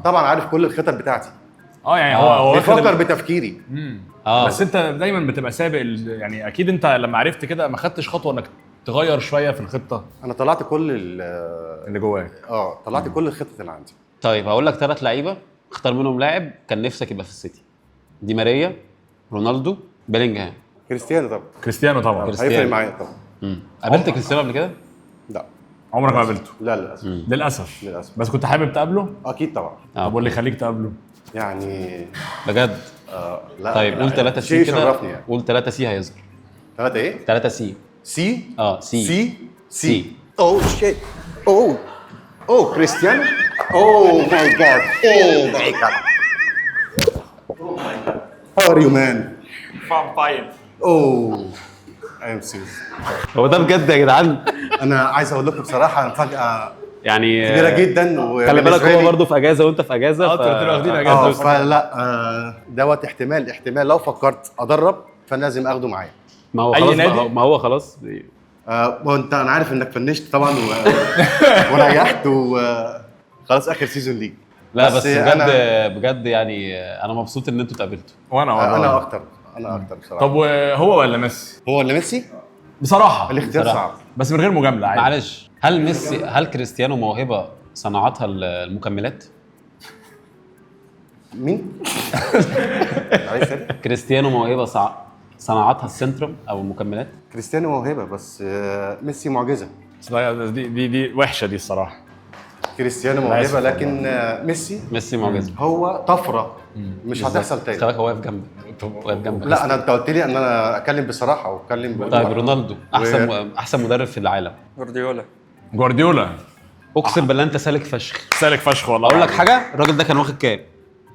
Speaker 9: طبعا عارف كل الخطط بتاعتي.
Speaker 4: يعني هو
Speaker 9: بيفكر بتفكيري.
Speaker 4: بس انت دايما بتبقى سابق يعني اكيد انت لما عرفت كده ما خدتش خطوة انك تغير شوية في الخطة؟
Speaker 9: انا طلعت كل
Speaker 4: اللي جواك.
Speaker 9: طلعت كل الخطط اللي عندي.
Speaker 2: طيب هقول لك 3 لعيبة اختار منهم لاعب كان نفسك يبقى في السيتي. دي ماريا، رونالدو، بيلينجهام.
Speaker 9: كريستيانو طبعا.
Speaker 4: كريستيانو طبعا
Speaker 9: هيفرق معايا طبعا.
Speaker 2: قابلت كريستيانو قبل كده؟
Speaker 9: لا.
Speaker 4: عمرك ما قابلته؟
Speaker 9: لا للاسف.
Speaker 4: للاسف.
Speaker 9: للاسف.
Speaker 4: بس كنت حابب تقابله؟
Speaker 9: اكيد طبعا.
Speaker 4: طب واللي يخليك تقابله؟
Speaker 9: يعني
Speaker 2: بجد؟
Speaker 9: لا.
Speaker 2: طيب قول 3 C
Speaker 9: شيء
Speaker 2: كده.
Speaker 9: يشرفني يعني.
Speaker 2: قول 3 C هيظهر.
Speaker 9: 3 ايه؟
Speaker 2: 3 C.
Speaker 9: C؟
Speaker 2: اه C
Speaker 9: C
Speaker 2: C.
Speaker 9: oh shit، oh oh كريستيانو، oh my God، oh my God، how are you man؟
Speaker 5: fine.
Speaker 9: oh I am serious.
Speaker 2: هو ده بجد يا جدعان؟
Speaker 9: انا عايز اقول لكم بصراحة مفاجاة
Speaker 2: يعني
Speaker 9: كبيرة جدا.
Speaker 2: خلي بالك هو برضه في اجازه وانت في اجازه.
Speaker 4: اه انتوا الاتنين واخدين اجازه.
Speaker 9: فلا دوت احتمال لو فكرت ادرب فانا لازم اخده معايا.
Speaker 2: ما هو
Speaker 4: أي
Speaker 2: خلاص
Speaker 4: نادي؟
Speaker 2: ما هو خلاص.
Speaker 9: وانت انا عارف انك فنشت طبعا وريحت وخلاص اخر season ليك.
Speaker 2: لا بس بجد بجد يعني انا مبسوط ان انتوا اتقابلتوا.
Speaker 4: وانا
Speaker 9: انا اكتر، انا اكتر بصراحة.
Speaker 4: طب وهو ولا ميسي؟
Speaker 9: هو ولا ميسي؟
Speaker 4: بصراحة
Speaker 9: الاختيار صعب
Speaker 4: بس من غير مجاملة عادي.
Speaker 2: معلش، هل ميسي، هل كريستيانو موهبة صنعتها المكملات؟
Speaker 9: مين؟ معلش تاني؟
Speaker 2: كريستيانو موهبة صنعتها السنترم او المكملات؟
Speaker 9: كريستيانو موهبة بس ميسي معجزه.
Speaker 4: دي دي دي وحشة دي الصراحة.
Speaker 9: كريستيانو موهبة لكن ميسي
Speaker 2: معجزه.
Speaker 9: هو طفرة مش هتحصل تاني.
Speaker 2: خلي بالك هو واقف جنبك. واقف جنبك.
Speaker 9: لا انا انت قلت لي ان انا اتكلم بصراحة واتكلم.
Speaker 2: طيب رونالدو احسن مدرب في العالم.
Speaker 4: جوارديولا.
Speaker 2: اقسم بالله انت سالك فشخ.
Speaker 4: سالك فشخ والله.
Speaker 2: اقول لك حاجة، الراجل ده كان واخد كام؟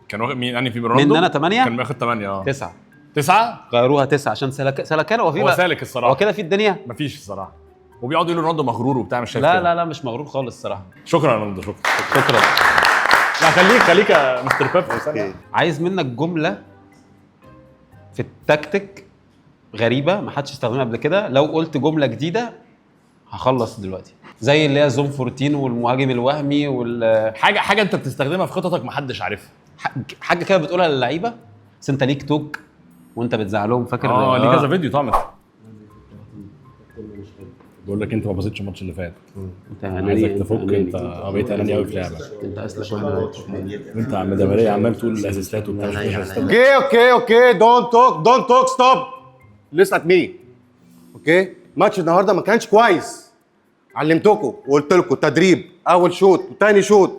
Speaker 4: كان واخد مين؟ انهي في رونالدو؟
Speaker 2: من انا 8؟
Speaker 4: كان واخد 8.
Speaker 2: 9.
Speaker 4: 9؟
Speaker 2: غيروها 9 عشان سلكان. هو في
Speaker 4: هو سالك الصراحة.
Speaker 2: هو كده في الدنيا؟
Speaker 4: مفيش الصراحة. وبيقعدوا يقولوا رونالدو مغرور وبتاع، مش شايف.
Speaker 2: لا لا لا مش مغرور خالص الصراحة.
Speaker 4: شكرا يا رونالدو، شكرا
Speaker 2: شكرا.
Speaker 4: لا خليك يا مستر بيب.
Speaker 2: عايز منك جملة في التكتيك غريبة ما حدش استخدمها قبل كده، لو قلت جملة جديدة هخلص دلوقتي، زي اللي هي zone 14 والمهاجم الوهمي وال
Speaker 4: حاجة انت بتستخدمها في خططك ما حدش عارفها.
Speaker 2: حاجة كده بتقولها للعيبة بس انت ليك talk وانت بتزعلهم، فاكر؟
Speaker 4: ليه كذا فيديو طبعا. بقول لك انت ما بصيتش الماتش اللي فات،
Speaker 2: انت
Speaker 4: عايزك تفك، انت بقيت اناني قوي في لعبك.
Speaker 2: انت اصلك واحد
Speaker 4: انت عم دمريه عمال تقول الاسيستات وبتاع.
Speaker 9: okay okay okay، don't talk don't talk، stop، listen at me. okay، ماتش النهارده ما كانش كويس، علمتكم وقلت لكم تدريب اول شوط وثاني شوط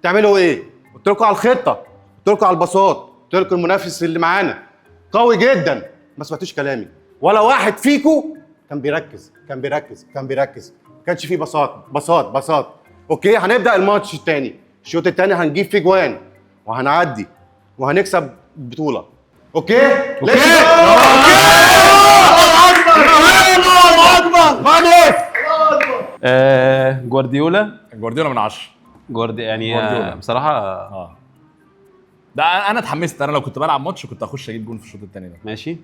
Speaker 9: تعملوا ايه، قلت لكم على الخطة، قلت لكم على الباصات، قلت لكم المنافس اللي معانا قوي جدا، ما سمعتوش كلامي، ولا واحد فيكم كان بيركز كان بيركز كان بيركز، ما كانش فيه باصات باصات باصات. okay، هنبدا الماتش الثاني، الشوط الثاني هنجيب فيه جوان وهنعدي وهنكسب البطولة. okay؟ okay. الله اكبر.
Speaker 2: جوارديولا
Speaker 4: من 10.
Speaker 2: يعني
Speaker 4: جوارديولا.
Speaker 2: بصراحة
Speaker 4: ده انا اتحمست، انا لو كنت بلعب ماتش كنت اخش اجيب جون في الشوط الثاني ده.
Speaker 2: ماشي.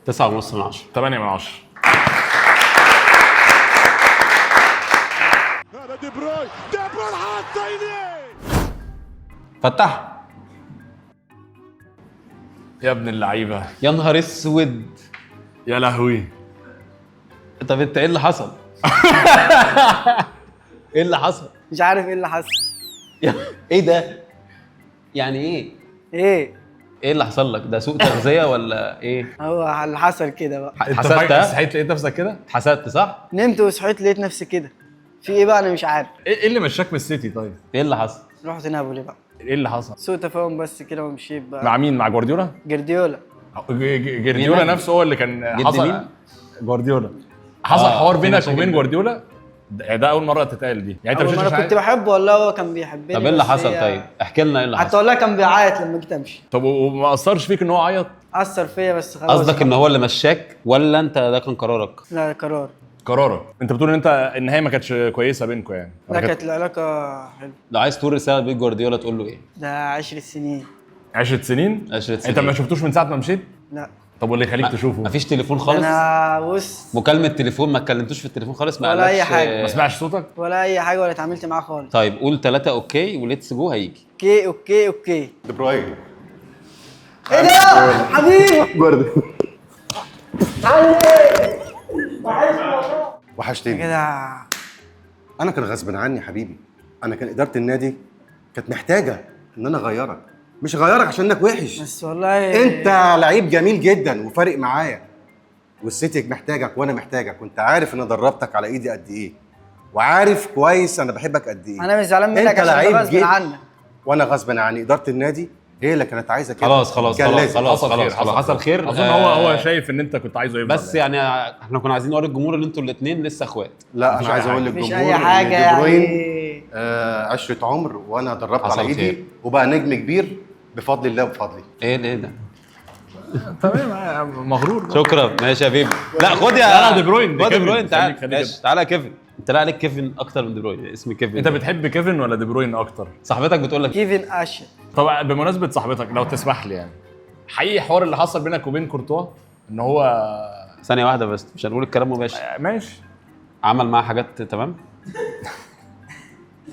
Speaker 2: 9.5 من 10.
Speaker 4: 8 من 10.
Speaker 8: هذا دي بروين، دي بروين حاطه ايديه.
Speaker 2: فتح
Speaker 4: يا ابن اللعيبة،
Speaker 2: يا نهار اسود،
Speaker 4: يا لهوي.
Speaker 2: طب انت ايه اللي حصل؟ ايه اللي حصل؟
Speaker 10: مش عارف ايه اللي حصل.
Speaker 2: ايه ده؟ يعني ايه؟
Speaker 10: ايه؟
Speaker 2: ايه اللي حصل لك؟ ده سوء تغذية ولا ايه؟
Speaker 10: هو اللي حصل كده بقى.
Speaker 2: اتحسدت؟
Speaker 4: صحيت لقيت نفسك كده؟
Speaker 2: اتحسدت صح؟
Speaker 10: نمت وصحيت لقيت نفسي كده. في ايه بقى؟ انا مش عارف.
Speaker 4: ايه اللي مشاك من السيتي طيب؟
Speaker 2: ايه اللي حصل؟
Speaker 10: رحت نابولي بقى.
Speaker 4: ايه اللي حصل؟
Speaker 10: سوء تفاهم بس كده ومشيت بقى.
Speaker 4: مع مين؟ مع جوارديولا؟
Speaker 10: جوارديولا.
Speaker 4: جوارديولا نفسه هو اللي كان حصل.
Speaker 2: مين؟
Speaker 4: جوارديولا. حصل حوار بينك وبين جوارديولا؟ ده اول مرة تتقال دي يعني. انت
Speaker 10: مش انا كنت بحبه والله، هو كان بيحبني.
Speaker 2: طب ايه اللي حصل طيب؟ احكي لنا ايه اللي حصل.
Speaker 10: حتى والله كان بيعيط لما جيت امشي.
Speaker 4: طب وما اثرش فيك ان هو عيط؟
Speaker 10: اثر فيا بس خلاص.
Speaker 2: قصدك ان هو اللي مشاك ولا انت ده كان قرارك؟
Speaker 10: لا قرار.
Speaker 4: قرارك. انت بتقول ان انت النهاية ما كانتش كويسة بينكم يعني.
Speaker 10: لا كانت العلاقة حلوة.
Speaker 2: لو عايز تقول رسالة لبيب جوارديولا تقول له ايه؟
Speaker 10: ده 10 سنين.
Speaker 4: 10 سنين؟
Speaker 2: 10 سنين.
Speaker 4: انت ما شفتوش من ساعة ما مشيت؟
Speaker 10: لا.
Speaker 4: طب واللي يخليك تشوفه؟
Speaker 2: مفيش تليفون خالص؟
Speaker 10: انا بص
Speaker 2: مكالمة تليفون ما اتكلمتوش في التليفون خالص؟ ما
Speaker 10: ولا اي حاجة.
Speaker 4: ما سمعش صوتك؟
Speaker 10: ولا اي حاجة، ولا اتعاملت معاه خالص.
Speaker 2: طيب قول 3 okay و let's go هيجي.
Speaker 10: okay okay okay.
Speaker 9: دي بروين.
Speaker 10: ايه ده؟ حبيبي
Speaker 9: جوارديولا. وحشتني
Speaker 10: كده.
Speaker 9: انا كان غصب عني حبيبي، انا كان ادارة النادي كانت محتاجه ان انا اغيرك، مش غيرك عشان انك وحش
Speaker 10: بس والله
Speaker 9: انت لعيب جميل جدا وفارق معايا، والسيتي محتاجك وانا محتاجك، وانت عارف ان انا دربتك على ايدي قد ايه، وعارف كويس انا بحبك قد ايه.
Speaker 10: انا مش زعلان منك عشان غصب عنك.
Speaker 9: وانا غصب عني، ادارة النادي هي اللي كانت عايزه كده.
Speaker 2: خلاص خلاص خلاص خلاص خلاص خلاص، حصل خير.
Speaker 4: اظن هو شايف ان انت كنت عايزه يفضل،
Speaker 2: بس يعني احنا كنا عايزين نوري الجمهور ان انتوا الاثنين لسه اخوات.
Speaker 9: لا انا عايز اقول للجمهور ان دي بروين 10 عمر وانا دربت على ايدي وبقى نجم كبير بفضل الله وبفضلي.
Speaker 2: ايه ده؟
Speaker 4: تمام، مغرور.
Speaker 2: شكرا، ماشي يا بيبي. لا خد يا
Speaker 4: لا دي بروين،
Speaker 2: خد دي بروين، تعال ماشي، تعالى يا كيفن. انت لا عليك كيفن اكتر من دي بروين، اسم كيفن.
Speaker 4: انت بتحب كيفن ولا دي بروين اكتر؟
Speaker 2: صاحبتك بتقول لك
Speaker 10: كيفن اشيك.
Speaker 4: طب بمناسبة صاحبتك لو تسمح لي، يعني حقيقي حوار اللي حصل بينك وبين كورتوا ان هو،
Speaker 2: ثانية واحدة بس مش هنقول الكلام مباشر.
Speaker 4: ماشي.
Speaker 2: عمل معاه حاجات تمام؟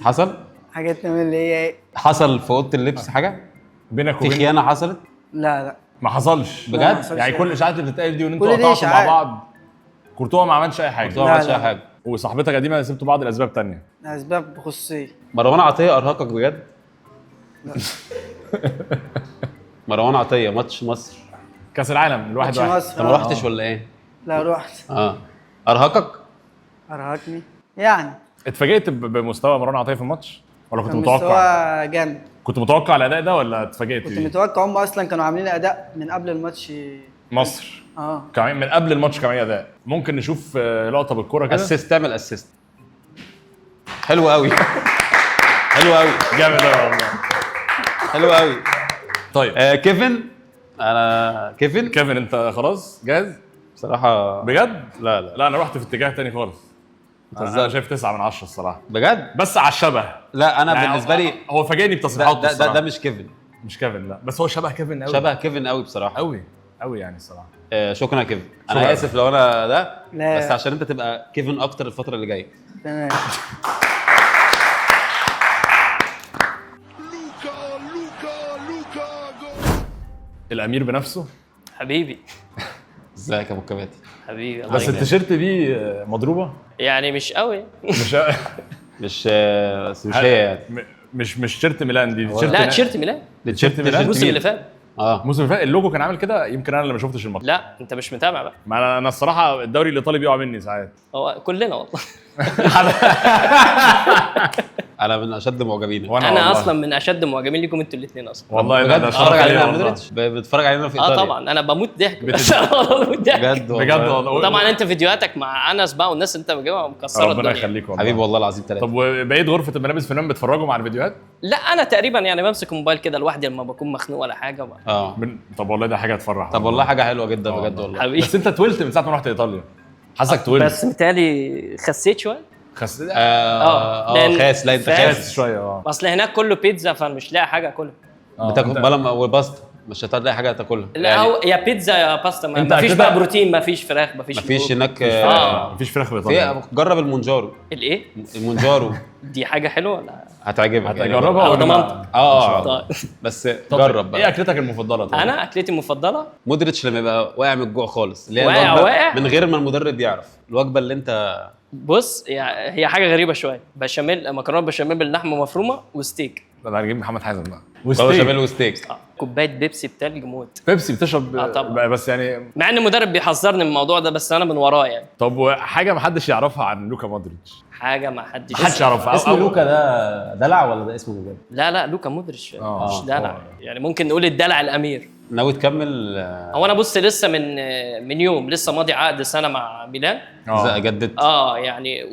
Speaker 2: حصل؟
Speaker 10: حاجات تمام اللي هي ايه؟
Speaker 2: حصل في اوضة اللبس حاجة؟
Speaker 4: بينك وبين
Speaker 2: في خيانة حصلت؟
Speaker 10: لا لا
Speaker 4: ما حصلش
Speaker 2: بجد؟
Speaker 4: يعني كل الاشاعات اللي بتتقال دي وان انتوا قطعتوا مع بعض، كورتوا ما عملش اي حاجة.
Speaker 2: كورتوا ما عملش اي حاجة،
Speaker 4: وصاحبتك قديمة سبتوا بعض لاسباب ثانية.
Speaker 10: اسباب خصوصية.
Speaker 2: مروان عطية ارهقك بجد؟
Speaker 10: لا.
Speaker 2: مروان عطية ماتش مصر
Speaker 4: كاس العالم الواحد واحد،
Speaker 2: انت ما رحتش ولا ايه؟
Speaker 10: لا رحت.
Speaker 2: ارهقك؟
Speaker 10: ارهقني يعني.
Speaker 4: اتفاجئت بمستوى مروان عطية في الماتش ولا كنت متوقع؟
Speaker 10: مستوى جامد.
Speaker 4: كنت متوقع الاداء ده ولا اتفاجئت؟
Speaker 10: كنت متوقع، هم اصلا كانوا عاملين اداء من قبل الماتش.
Speaker 4: مصر كمان من قبل الماتش كمان اداء. ممكن نشوف لقطة بالكورة كده؟
Speaker 2: assist، تعمل assist. حلو قوي. حلو قوي،
Speaker 4: جامد قوي والله،
Speaker 2: حلو قوي.
Speaker 4: طيب
Speaker 2: كيفن، انا كيفن
Speaker 4: انت خلاص جاهز؟
Speaker 2: بصراحة
Speaker 4: بجد؟
Speaker 2: لا لا
Speaker 4: لا، انا رحت في اتجاه تاني خالص. انا شايف 9 من 10 الصراحة
Speaker 2: بجد،
Speaker 4: بس على الشبه.
Speaker 2: لا انا يعني بالنسبة لي
Speaker 4: هو فاجئني بتصريحاته.
Speaker 2: ده مش كيفن،
Speaker 4: مش كيفن، لا بس هو شبه كيفن قوي،
Speaker 2: شبه كيفن قوي بصراحة،
Speaker 4: قوي قوي يعني الصراحة.
Speaker 2: شكرا يا كيفن، انا اسف لو انا ده، بس عشان انت تبقى كيفن اكتر الفترة اللي جاية.
Speaker 10: تمام.
Speaker 4: الامير بنفسه
Speaker 11: حبيبي.
Speaker 2: ازيك يا ابو الكباتن؟
Speaker 11: حبيبي.
Speaker 4: بس التيشيرت دي مضروبة
Speaker 11: يعني مش قوي.
Speaker 4: مش
Speaker 2: مش بس مش هي يعني
Speaker 4: مش تيشيرت ميلان دي. تيشيرت،
Speaker 11: لا تيشيرت ميلان،
Speaker 2: دي تيشيرت ميلان
Speaker 11: الموسم اللي فات.
Speaker 4: الموسم اللي فات اللوجو كان عامل كده، يمكن انا اللي ما شفتش الماتش.
Speaker 11: لا انت مش متابع بقى.
Speaker 4: ما انا الصراحة الدوري الايطالي بيقع مني ساعات.
Speaker 11: هو كلنا والله.
Speaker 2: انا من اشد معجبينك.
Speaker 11: انا اصلا من اشد معجبين ليكم انتوا الاثنين اصلا
Speaker 4: والله. لا ده
Speaker 2: بتتفرج علينا يا مودريتش، بتتفرج علينا في ايطاليا.
Speaker 11: طبعا انا بموت ضحك، بس والله بموت ضحك
Speaker 2: بجد والله،
Speaker 4: بجد والله.
Speaker 11: طبعا انت فيديوهاتك مع انس بقى والناس انت بتجيبها مكسرة الدنيا.
Speaker 4: ربنا يخليك والله
Speaker 2: حبيبي، والله العظيم ثلاثة.
Speaker 4: طب وبقيت غرفة الملابس في النوم بتفرجوا مع الفيديوهات؟
Speaker 11: لا انا تقريبا يعني بمسك الموبايل كده لوحدي لما بكون مخنوق ولا حاجة بقى.
Speaker 4: طب والله ده حاجة تفرح.
Speaker 2: طب والله حاجة حلوة جدا بجد والله
Speaker 11: حبيبي.
Speaker 4: بس انت طولت من ساعة ما رحت ايطاليا، حاسك طولت.
Speaker 11: بس متهيألي خسيت شوية.
Speaker 4: خس
Speaker 2: خاس. لا انت خاس
Speaker 4: شوية.
Speaker 11: اصل هناك كله بيتزا، فانا مش لاقي حاجة اكلها.
Speaker 2: بتاكل بلا وباستا، مش هتلاقي حاجة تاكلها.
Speaker 11: لا يعني هو يا بيتزا يا باستا، ما فيش بقى بروتين، ما فيش فراخ، ما
Speaker 2: فيش هناك.
Speaker 4: ما فيش فراخ في ايطاليا.
Speaker 2: جرب المونجارو.
Speaker 11: الايه؟
Speaker 2: المونجارو
Speaker 11: دي حاجة حلوة ولا
Speaker 2: هتعجبك؟
Speaker 4: هتجربها
Speaker 11: ولا ضمانتك؟
Speaker 2: طيب بس جرب بقى.
Speaker 4: ايه اكلتك المفضلة؟ طيب
Speaker 11: انا اكلتي المفضلة
Speaker 2: مودريتش لما يبقى واقع من الجوع خالص، اللي هي
Speaker 11: واقع
Speaker 2: من غير ما المدرب يعرف، الوجبة اللي انت
Speaker 11: بص يعني هي حاجة غريبة شوية، بشاميل، مكرونه بشاميل باللحمه مفرومه وستيك.
Speaker 4: ده هنجيب محمد حازم بقى.
Speaker 2: وستيك، بشاميل وستيك.
Speaker 11: كوباية بيبسي بتلج موت.
Speaker 4: بيبسي بتشرب؟
Speaker 11: طبعا.
Speaker 4: بس يعني
Speaker 11: مع ان المدرب بيحذرني من الموضوع ده، بس انا من وراه يعني.
Speaker 4: طب حاجة ما حدش يعرفها عن لوكا مودريتش؟
Speaker 11: حاجة ما حدش
Speaker 4: يعرفها.
Speaker 2: اسم لوكا ده دلع ولا ده اسمه بجد؟
Speaker 11: لا لا لوكا مودريتش مش دلع، يعني ممكن نقول الدلع الامير.
Speaker 2: ناوي تكمل؟
Speaker 11: هو انا بص لسه من يوم لسه ماضي عقد سنة مع ميلان.
Speaker 2: جددت؟
Speaker 11: يعني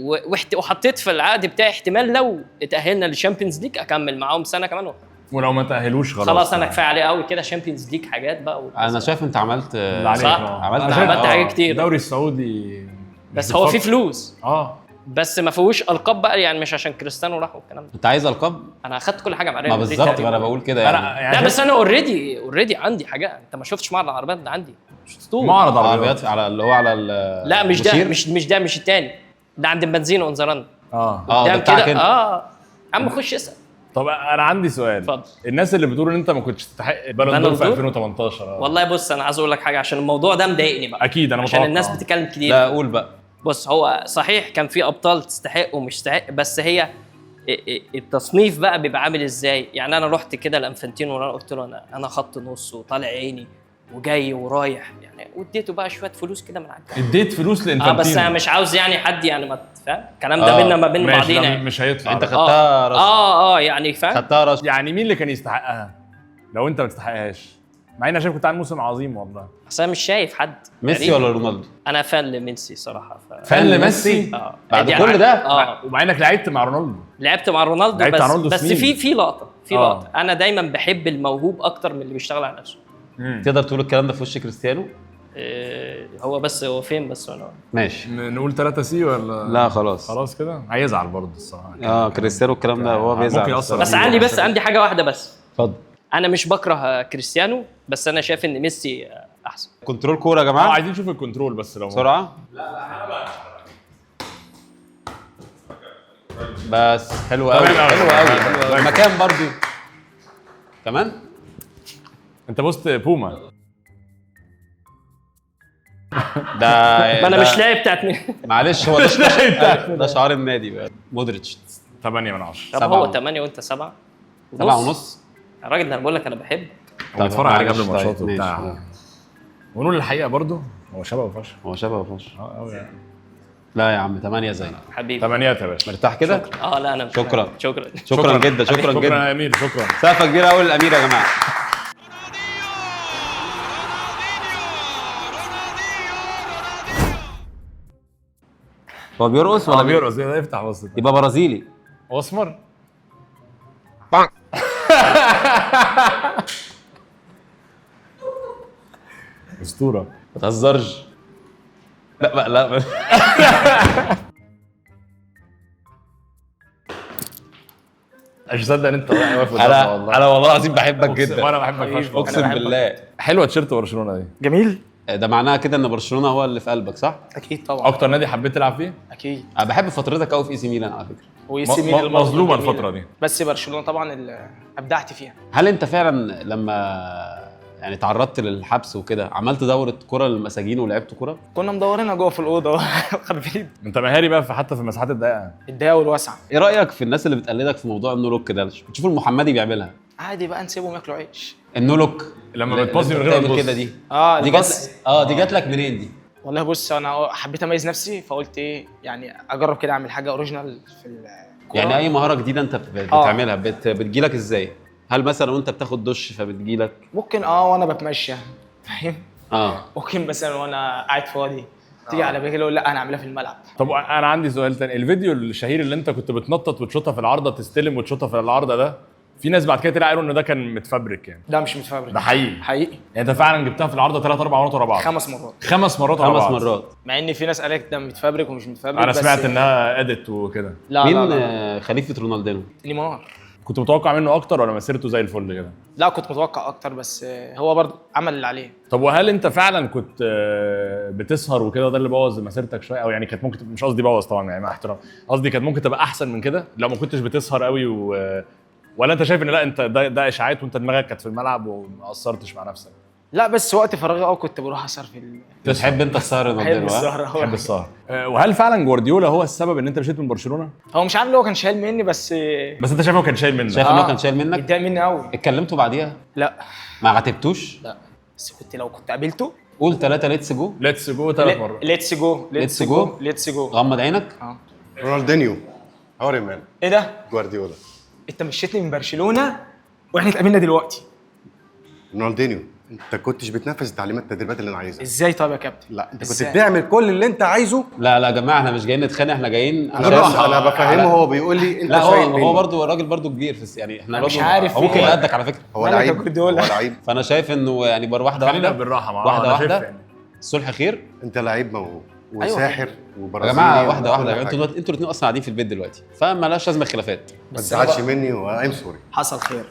Speaker 11: وحطيت في العقد بتاعي احتمال لو اتاهلنا لل Champions League اكمل معاهم سنة كمان،
Speaker 4: ولو ما تاهلوش
Speaker 11: خلاص انا كفاية عليه قوي كده Champions League حاجات بقى
Speaker 2: انا شايف انت عملت
Speaker 11: صح؟ عملت حاجات كتير.
Speaker 4: الدوري السعودي
Speaker 11: بس هو فيه فلوس،
Speaker 4: بس
Speaker 11: ما فيهوش القاب بقى، يعني مش عشان كريستيانو راح والكلام ده.
Speaker 2: انت عايز القاب؟
Speaker 11: انا اخدت كل حاجة مع ريال
Speaker 2: ما
Speaker 11: مدريد
Speaker 2: بالظبط، ما انا بقول كده يعني.
Speaker 11: لا بس انا already عندي حاجة، انت ما شفتش معرض العربيات اللي عندي؟ شفتوه
Speaker 4: معرض عربيات
Speaker 2: على اللي هو على
Speaker 11: لا مش ده، مش ده، مش الثاني ده عند البنزين اونزران.
Speaker 2: ده بتاعك انت.
Speaker 11: عم خش اسال.
Speaker 4: طب انا عندي سؤال.
Speaker 11: اتفضل.
Speaker 4: الناس اللي بتقول ان انت ما كنتش تستحق Ballon d'Or في 2018.
Speaker 11: والله بص انا عايز اقول لك حاجة عشان الموضوع ده مضايقني بقى.
Speaker 4: اكيد انا
Speaker 11: عشان
Speaker 4: متوقع.
Speaker 11: الناس بتتكلم كتير.
Speaker 2: لا قول بقى.
Speaker 11: بص هو صحيح كان في ابطال تستحق ومش تستحق، بس هي التصنيف بقى بيبقى عامل ازاي؟ يعني انا رحت كده لانفانتينو وانا قلت له انا خط نص وطالع عيني وجاي ورايح يعني، واديته بقى شوية فلوس كده من عندي.
Speaker 4: اديت فلوس لانفانتينو؟
Speaker 11: بس انا مش عاوز يعني حد يعني فاهم الكلام ده بينا ما بين بعضينا يعني.
Speaker 4: مش هيطلع.
Speaker 2: انت خدتها رشوة.
Speaker 11: يعني فاهم،
Speaker 2: خدتها رشوة.
Speaker 4: يعني مين اللي كان يستحقها لو انت ما تستحقهاش؟ مع اني انا شايف كنت عامل موسم عظيم والله.
Speaker 11: اصل انا مش شايف حد.
Speaker 2: ميسي ولا رونالدو؟
Speaker 11: انا fan لميسي صراحة.
Speaker 2: fan لميسي؟ بعد كل ده؟
Speaker 4: ومع انك لعبت مع رونالدو.
Speaker 11: لعبت مع رونالدو، بس في لقطة، في لقطة انا دايما بحب الموهوب اكتر من اللي بيشتغل على نفسه.
Speaker 2: تقدر تقول الكلام ده في وش كريستيانو؟
Speaker 11: هو بس هو فين بس انا
Speaker 2: ماشي
Speaker 4: نقول 3 C ولا
Speaker 2: لا؟ خلاص
Speaker 4: خلاص كده هيزعل برضه الصراحة.
Speaker 2: كريستيانو الكلام ده هو بيزعل
Speaker 4: ممكن يأثر.
Speaker 11: بس عندي بس عندي حاجة واحدة بس.
Speaker 2: اتفضل.
Speaker 11: انا مش بكره كريستيانو، بس انا شايف ان ميسي احسن.
Speaker 2: control كورة يا جماعة.
Speaker 4: عايزين نشوف ال control بس لو
Speaker 2: بسرعة.
Speaker 4: لا
Speaker 2: بس حلو قوي، حلو قوي المكان برضه كمان.
Speaker 4: انت بوست بوما
Speaker 2: ده
Speaker 11: ما انا مش لاعب بتاعت مين.
Speaker 2: معلش هو ده شعار النادي بقى. مودريتش
Speaker 4: 8 من 10.
Speaker 11: طب هو 8 وانت 7
Speaker 2: 7 ونص.
Speaker 11: الراجل ده انا بقول لك انا بحب.
Speaker 4: هو بيتفرج عليه قبل الماتشات وبتاع. ونقول الحقيقة برضه هو شبهه فشخ.
Speaker 2: هو شبهه فشخ
Speaker 4: قوي يعني.
Speaker 2: لا يا عم 8 زي
Speaker 11: حبيبي.
Speaker 4: 8 يا باشا.
Speaker 2: مرتاح كده؟
Speaker 11: لا انا
Speaker 2: شكرا
Speaker 11: شكرا
Speaker 2: شكرا جدا. شكرا جدا.
Speaker 4: شكرا يا امير. شكرا.
Speaker 2: سقفه كبيرة قوي للامير يا جماعة. هو بيرقص ولا
Speaker 4: بيرقص؟ ده افتح بص.
Speaker 2: يبقى برازيلي.
Speaker 4: هو اسمر. اسطورة.
Speaker 2: ما تهزرش. لا بقى لا بقى.
Speaker 4: مش مصدق ان انت واقف قدامنا والله.
Speaker 2: انا والله العظيم بحبك جدا.
Speaker 4: وانا بحبك فشخ
Speaker 2: اقسم بالله.
Speaker 4: حلوة تيشيرت برشلونة دي.
Speaker 7: جميل.
Speaker 2: ده معناها كده ان برشلونة هو اللي في قلبك صح؟
Speaker 7: اكيد طبعا.
Speaker 4: اكتر نادي حبيت تلعب فيه؟
Speaker 7: اكيد.
Speaker 2: انا بحب فترتك قوي في اي سي ميلان على فكرة.
Speaker 7: واي سي ميلان
Speaker 4: مظلومة الفترة دي.
Speaker 7: بس برشلونة طبعا اللي ابدعت فيها.
Speaker 2: هل انت فعلا لما يعني تعرضت للحبس وكده عملت دوره كره للمساجين ولعبت كره؟
Speaker 7: كنا مدورينها جوه في الاوضة خربين.
Speaker 4: انت مهاري بقى حتى في المساحات الضيقه.
Speaker 7: الضيقه والواسعه.
Speaker 2: ايه رايك في الناس اللي بتقلدك في موضوع ال no look ده؟ بتشوف المحمدي بيعملها.
Speaker 7: عادي بقى نسيبهم ياكلوا عيش.
Speaker 2: ال no look
Speaker 4: لما بتباصي من غير ما تبص
Speaker 2: كده دي.
Speaker 7: دي
Speaker 2: جت دي جت لك منين دي؟
Speaker 7: والله بص انا حبيت اميز نفسي فقلت ايه يعني اجرب كده اعمل حاجة original في الكورة.
Speaker 2: يعني اي مهارة جديدة انت بتعملها بتجيلك ازاي؟ هل مثلا وانت بتاخد دش فبتجيلك؟
Speaker 7: ممكن وانا بتمشى فاهم؟ ممكن مثلا وانا قاعد فاضي تيجي على بالي اقول لا انا اعملها في الملعب.
Speaker 4: طب انا عندي سؤال تاني، الفيديو الشهير اللي انت كنت بتنطط وتشوطها في العارضة، تستلم وتشوطها في العارضة ده، في ناس بعد كده طلع قالوا ان ده كان متفبرك يعني.
Speaker 7: لا مش متفبرك،
Speaker 4: ده حقيقي.
Speaker 7: حقيقي
Speaker 4: يعني انت فعلا جبتها في العارضة 3 4 مرات ورا بعض.
Speaker 7: 5 مرات.
Speaker 4: 5 مرات ورا بعض.
Speaker 2: 5 مرات.
Speaker 7: مع ان في ناس قالت ده متفبرك ومش متفبرك.
Speaker 4: انا سمعت انها edit وكده.
Speaker 7: لا
Speaker 2: مين
Speaker 7: لا لا.
Speaker 2: خليفة رونالدينو؟
Speaker 7: نيمار.
Speaker 4: كنت متوقع منه اكتر ولا مسيرته زي الفل كده؟
Speaker 7: لا كنت متوقع اكتر، بس هو برضه عمل اللي عليه.
Speaker 4: طب وهل انت فعلا كنت بتسهر وكده ده اللي بوظ مسيرتك شوية؟ او يعني كانت ممكن، مش قصدي بوظ طبعا يعني مع احترام، قصدي كانت ممكن تبقى احسن من كده لو ما كنتش بتسهر قوي ولا انت شايف ان لا انت ده اشاعات وانت دماغك كانت في الملعب وما قصرتش مع نفسك؟
Speaker 7: لا بس وقت فراغي كنت بروح اسهر في
Speaker 2: بتحب انت السهر يا
Speaker 7: بحب السهر.
Speaker 4: بحب السهر. وهل فعلا جوارديولا هو السبب ان انت مشيت من برشلونة؟
Speaker 7: هو مش عارف هو كان شايل مني، بس
Speaker 4: انت شايف هو كان شايل منك؟
Speaker 2: شايف ان هو كان شايل منك؟
Speaker 7: اتضايق مني قوي.
Speaker 2: اتكلمتوا بعديها؟
Speaker 7: لا.
Speaker 2: ما عاتبتوش؟
Speaker 7: لا بس كنت لو كنت قابلته.
Speaker 2: قول 3 let's go.
Speaker 4: let's go 3 مرات.
Speaker 7: let's go let's go let's go.
Speaker 2: غمض عينك.
Speaker 9: رونالدينيو. how are man.
Speaker 7: ايه ده؟
Speaker 9: جوارديولا.
Speaker 7: انت مشيتني من برشلونة واحنا اتقابلنا دلوقتي.
Speaker 9: رونالدينيو انت كنتش بتنفذ التعليمات التدريبات اللي انا عايزها.
Speaker 7: ازاي طب يا كابتن؟
Speaker 9: لا انت كنت بتعمل كل اللي انت عايزه.
Speaker 2: لا لا يا جماعة احنا مش جايين نتخانق، احنا جايين
Speaker 9: انا بفهمه، هو بيقول لي انت شايل مني.
Speaker 2: هو برضه الراجل برضه كبير في يعني احنا
Speaker 7: مش عارف
Speaker 2: هو ممكن يقدك على فكرة.
Speaker 9: هو لعيب، هو لعيب.
Speaker 2: فانا شايف انه يعني واحدة واحدة
Speaker 4: بالراحة معاه،
Speaker 2: واحدة واحدة الصلح خير.
Speaker 9: انت لعيب موهوب وساحر وبرازيلي
Speaker 2: يا جماعة، واحدة واحدة. انتوا دلوقتي انتوا الاثنين اصلا قاعدين في البيت دلوقتي، فمالهاش لازمه خلافات.
Speaker 9: ما تزعلش مني و I'm sorry.
Speaker 7: حصل خير.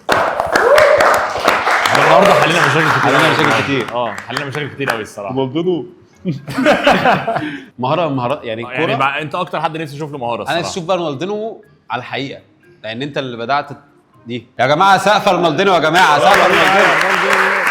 Speaker 4: النهارده حلينا مشاكل كتير.
Speaker 2: حلينا مشاكل كتير.
Speaker 4: حلينا مشاكل كتير قوي الصراحة.
Speaker 2: رونالدينو مهارة يعني الكورة.
Speaker 4: يعني انت اكتر حد نفسي اشوف له مهارة الصراحة.
Speaker 2: انا نفسي اشوف بقى رونالدينو على الحقيقة، لان انت اللي بدات دي. يا جماعة سقفه رونالدينو، يا جماعة سقفه رونالدينو.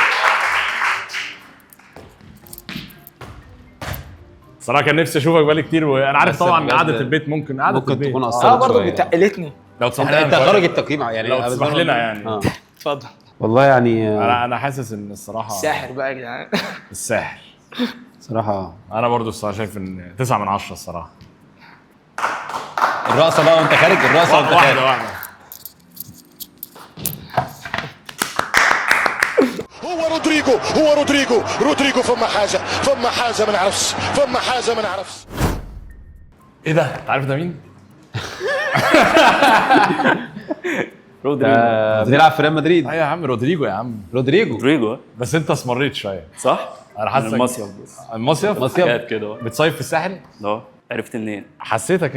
Speaker 4: صراحة كان نفسي اشوفك بقالي كتير، وانا عارف طبعا قعدة البيت ممكن قعدة
Speaker 2: ممكن
Speaker 4: البيت
Speaker 2: تكون قصرت
Speaker 7: برضه بتقلتني.
Speaker 4: لو تسمح لنا
Speaker 2: انت خارج التقييم يعني،
Speaker 4: لو تسمح لنا يعني.
Speaker 7: اتفضل.
Speaker 2: والله يعني
Speaker 4: انا حاسس ان الصراحة
Speaker 7: الساحر بقى يا جدعان.
Speaker 4: الساحر
Speaker 2: صراحة.
Speaker 4: انا برضو الصراحة شايف ان 9 من 10 الصراحة.
Speaker 2: الرقصة بقى وانت خارج، الرقصة وانت خارج.
Speaker 4: واحدة واحدة.
Speaker 8: هو رودريجو، هو رودريجو، رودريجو فما حاجة، فما حاجة ما نعرفش، فما حاجة ما نعرفش.
Speaker 4: ايه ده؟ انت عارف ده مين؟
Speaker 2: رودريجو بيلعب في ريال مدريد.
Speaker 4: ايوه يا عم رودريجو يا عم.
Speaker 2: رودريجو
Speaker 4: بس انت اسمريت شوية
Speaker 5: صح؟
Speaker 4: انا حاسسك
Speaker 5: المصيف بس.
Speaker 4: المصيف؟
Speaker 5: مصيف كده.
Speaker 4: بتصيف في الساحل؟
Speaker 5: اه. عرفت منين؟
Speaker 4: حسيتك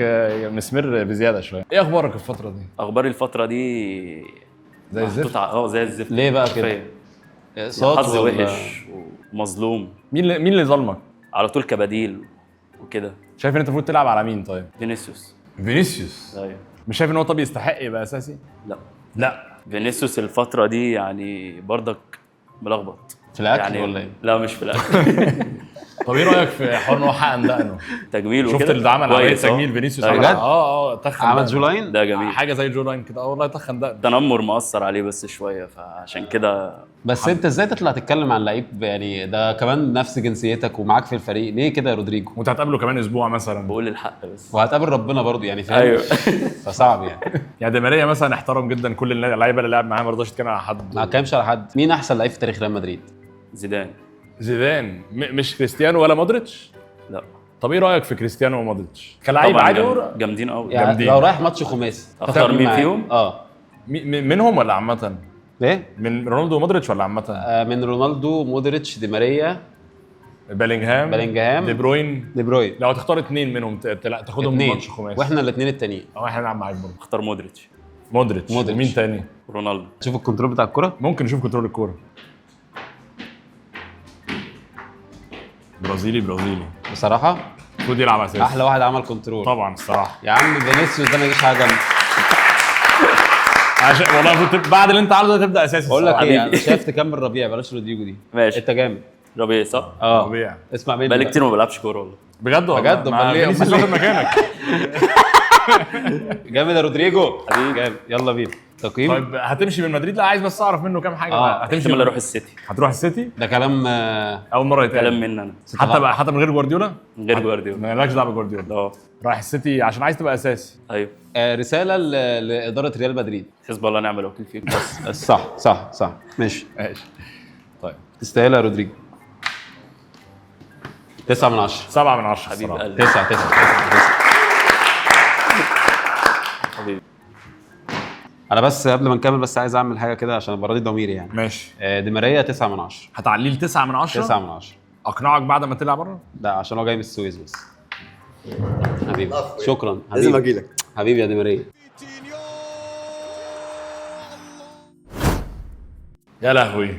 Speaker 4: مسمر بزيادة شوية. ايه اخبارك الفترة دي؟
Speaker 5: اخباري الفترة دي
Speaker 4: زي الزفت.
Speaker 5: زي الزفت.
Speaker 2: ليه بقى كده؟
Speaker 5: حظي وحش ومظلوم.
Speaker 4: مين اللي ظلمك؟
Speaker 5: على طول كبديل وكده.
Speaker 4: شايف ان انت المفروض تلعب على مين طيب؟
Speaker 5: فينيسيوس.
Speaker 4: فينيسيوس؟
Speaker 5: ايوه.
Speaker 4: مش شايف ان هو طب يستحق يبقى اساسي؟
Speaker 5: لا
Speaker 4: لا.
Speaker 5: فينيسيوس الفترة دي يعني برضك ملخبط
Speaker 2: في الاكل
Speaker 5: يعني
Speaker 2: ولا ايه؟
Speaker 5: لا مش في الاكل.
Speaker 4: طب ايه رايك في حوار ان هو حقن دقنه؟
Speaker 5: تجميل وكده.
Speaker 4: شفت اللي عمل عملية تجميل فينيسيوس؟
Speaker 2: بجد؟
Speaker 4: تخن.
Speaker 2: عمل jawline؟
Speaker 5: ده جميل،
Speaker 4: حاجة زي jawline كده. والله تخن دقنه.
Speaker 5: التنمر مأثر عليه بس شوية، فعشان كده.
Speaker 2: بس انت ازاي تطلع تتكلم عن لعيب يعني ده كمان نفس جنسيتك ومعاك في الفريق؟ ليه كده يا رودريجو؟
Speaker 4: وانت هتقابله كمان اسبوع مثلا.
Speaker 5: بقول الحق بس.
Speaker 2: وهتقابل ربنا برضه يعني، فاهم؟
Speaker 5: ايوه.
Speaker 2: فصعب يعني.
Speaker 4: يعني دي ماريا مثلا احترم جدا كل اللعيبة اللي لعب معاه، ما رضاش يتكلم على حد.
Speaker 2: ما اتكلمش على حد. مين احسن لعيب في تاريخ ريال مدريد؟
Speaker 5: زيدان.
Speaker 4: زيدان مش كريستيانو ولا مودريتش؟
Speaker 5: لا.
Speaker 4: طب ايه رايك في كريستيانو ومودريتش؟ كلاعب عادي
Speaker 5: جامدين قوي.
Speaker 2: يعني لو رايح ماتش خماسي
Speaker 5: اختار مين فيهم؟
Speaker 4: منهم ولا عامة؟
Speaker 2: ليه؟
Speaker 4: من رونالدو ومودريتش ولا عامة؟
Speaker 2: من رونالدو، مودريتش، دي ماريا،
Speaker 4: بلينجهام، دي بروين. لو هتختار اثنين منهم تاخدهم من ماتش خماسي،
Speaker 2: واحنا الاثنين التانيين.
Speaker 4: احنا نلعب معاك برضه.
Speaker 5: اختار مودريتش.
Speaker 4: مودريتش. مين تاني؟
Speaker 5: رونالدو.
Speaker 2: شوف ال control بتاع الكرة؟
Speaker 4: ممكن نشوف control الكورة. برازيلي
Speaker 2: بصراحة
Speaker 4: المفروض يلعب اساسي.
Speaker 2: احلى واحد عمل control
Speaker 4: طبعا الصراحة.
Speaker 2: يا عم فينيسيوس ده ما يجيش حاجة جنبه.
Speaker 4: عشان والله المفروض بعد اللي انت عامله ده تبدا اساسي.
Speaker 2: بقول لك ايه، انا شايف تكمل ربيع، بلاش رودريجو دي.
Speaker 5: ماشي.
Speaker 2: انت جامد.
Speaker 5: ربيع صح؟
Speaker 2: ربيع. اسمع مني،
Speaker 5: بقالي كتير ما بلعبش كورة والله.
Speaker 4: بجد والله؟
Speaker 2: بجد. امال ليه؟
Speaker 4: فينيسيوس واخد مكانك.
Speaker 2: جامد يا رودريجو. جامد. يلا بينا تقييم.
Speaker 4: طيب هتمشي من مدريد؟ لا عايز بس اعرف منه كام حاجة.
Speaker 5: هتمشي ولا اروح السيتي؟
Speaker 4: هتروح السيتي؟
Speaker 2: ده كلام
Speaker 4: اول مرة يتقال.
Speaker 5: كلام مني انا.
Speaker 4: حتى بقى، حتى من غير جوارديولا؟
Speaker 5: من غير جوارديولا.
Speaker 4: مالكش دعوه بجوارديولا. رايح السيتي عشان عايز تبقى اساسي.
Speaker 5: ايوه.
Speaker 2: رسالة لادارة ريال مدريد.
Speaker 5: حسب الله ونعم الوكيل فيك.
Speaker 2: بس صح صح صح. ماشي
Speaker 4: ماشي. طيب
Speaker 2: تستاهلها يا رودريجو. 9 من 10.
Speaker 4: 7 من 10.
Speaker 5: حبيب قلبي.
Speaker 2: 9 9 9.
Speaker 5: حبيبي.
Speaker 2: انا بس قبل ما نكمل بس عايز اعمل حاجة كده عشان ابقى راضي ضميري يعني.
Speaker 4: ماشي.
Speaker 2: دي ماريا 9 من 10.
Speaker 4: هتعليه ل 9 من 10؟
Speaker 2: 9 من 10.
Speaker 4: اقنعك بعد ما تلعب بره؟
Speaker 2: لا عشان هو جاي من السويس بس. حبيبي شكرا.
Speaker 1: لازم اجي لك
Speaker 2: حبيبي يا دي ماريا.
Speaker 4: يا لهوي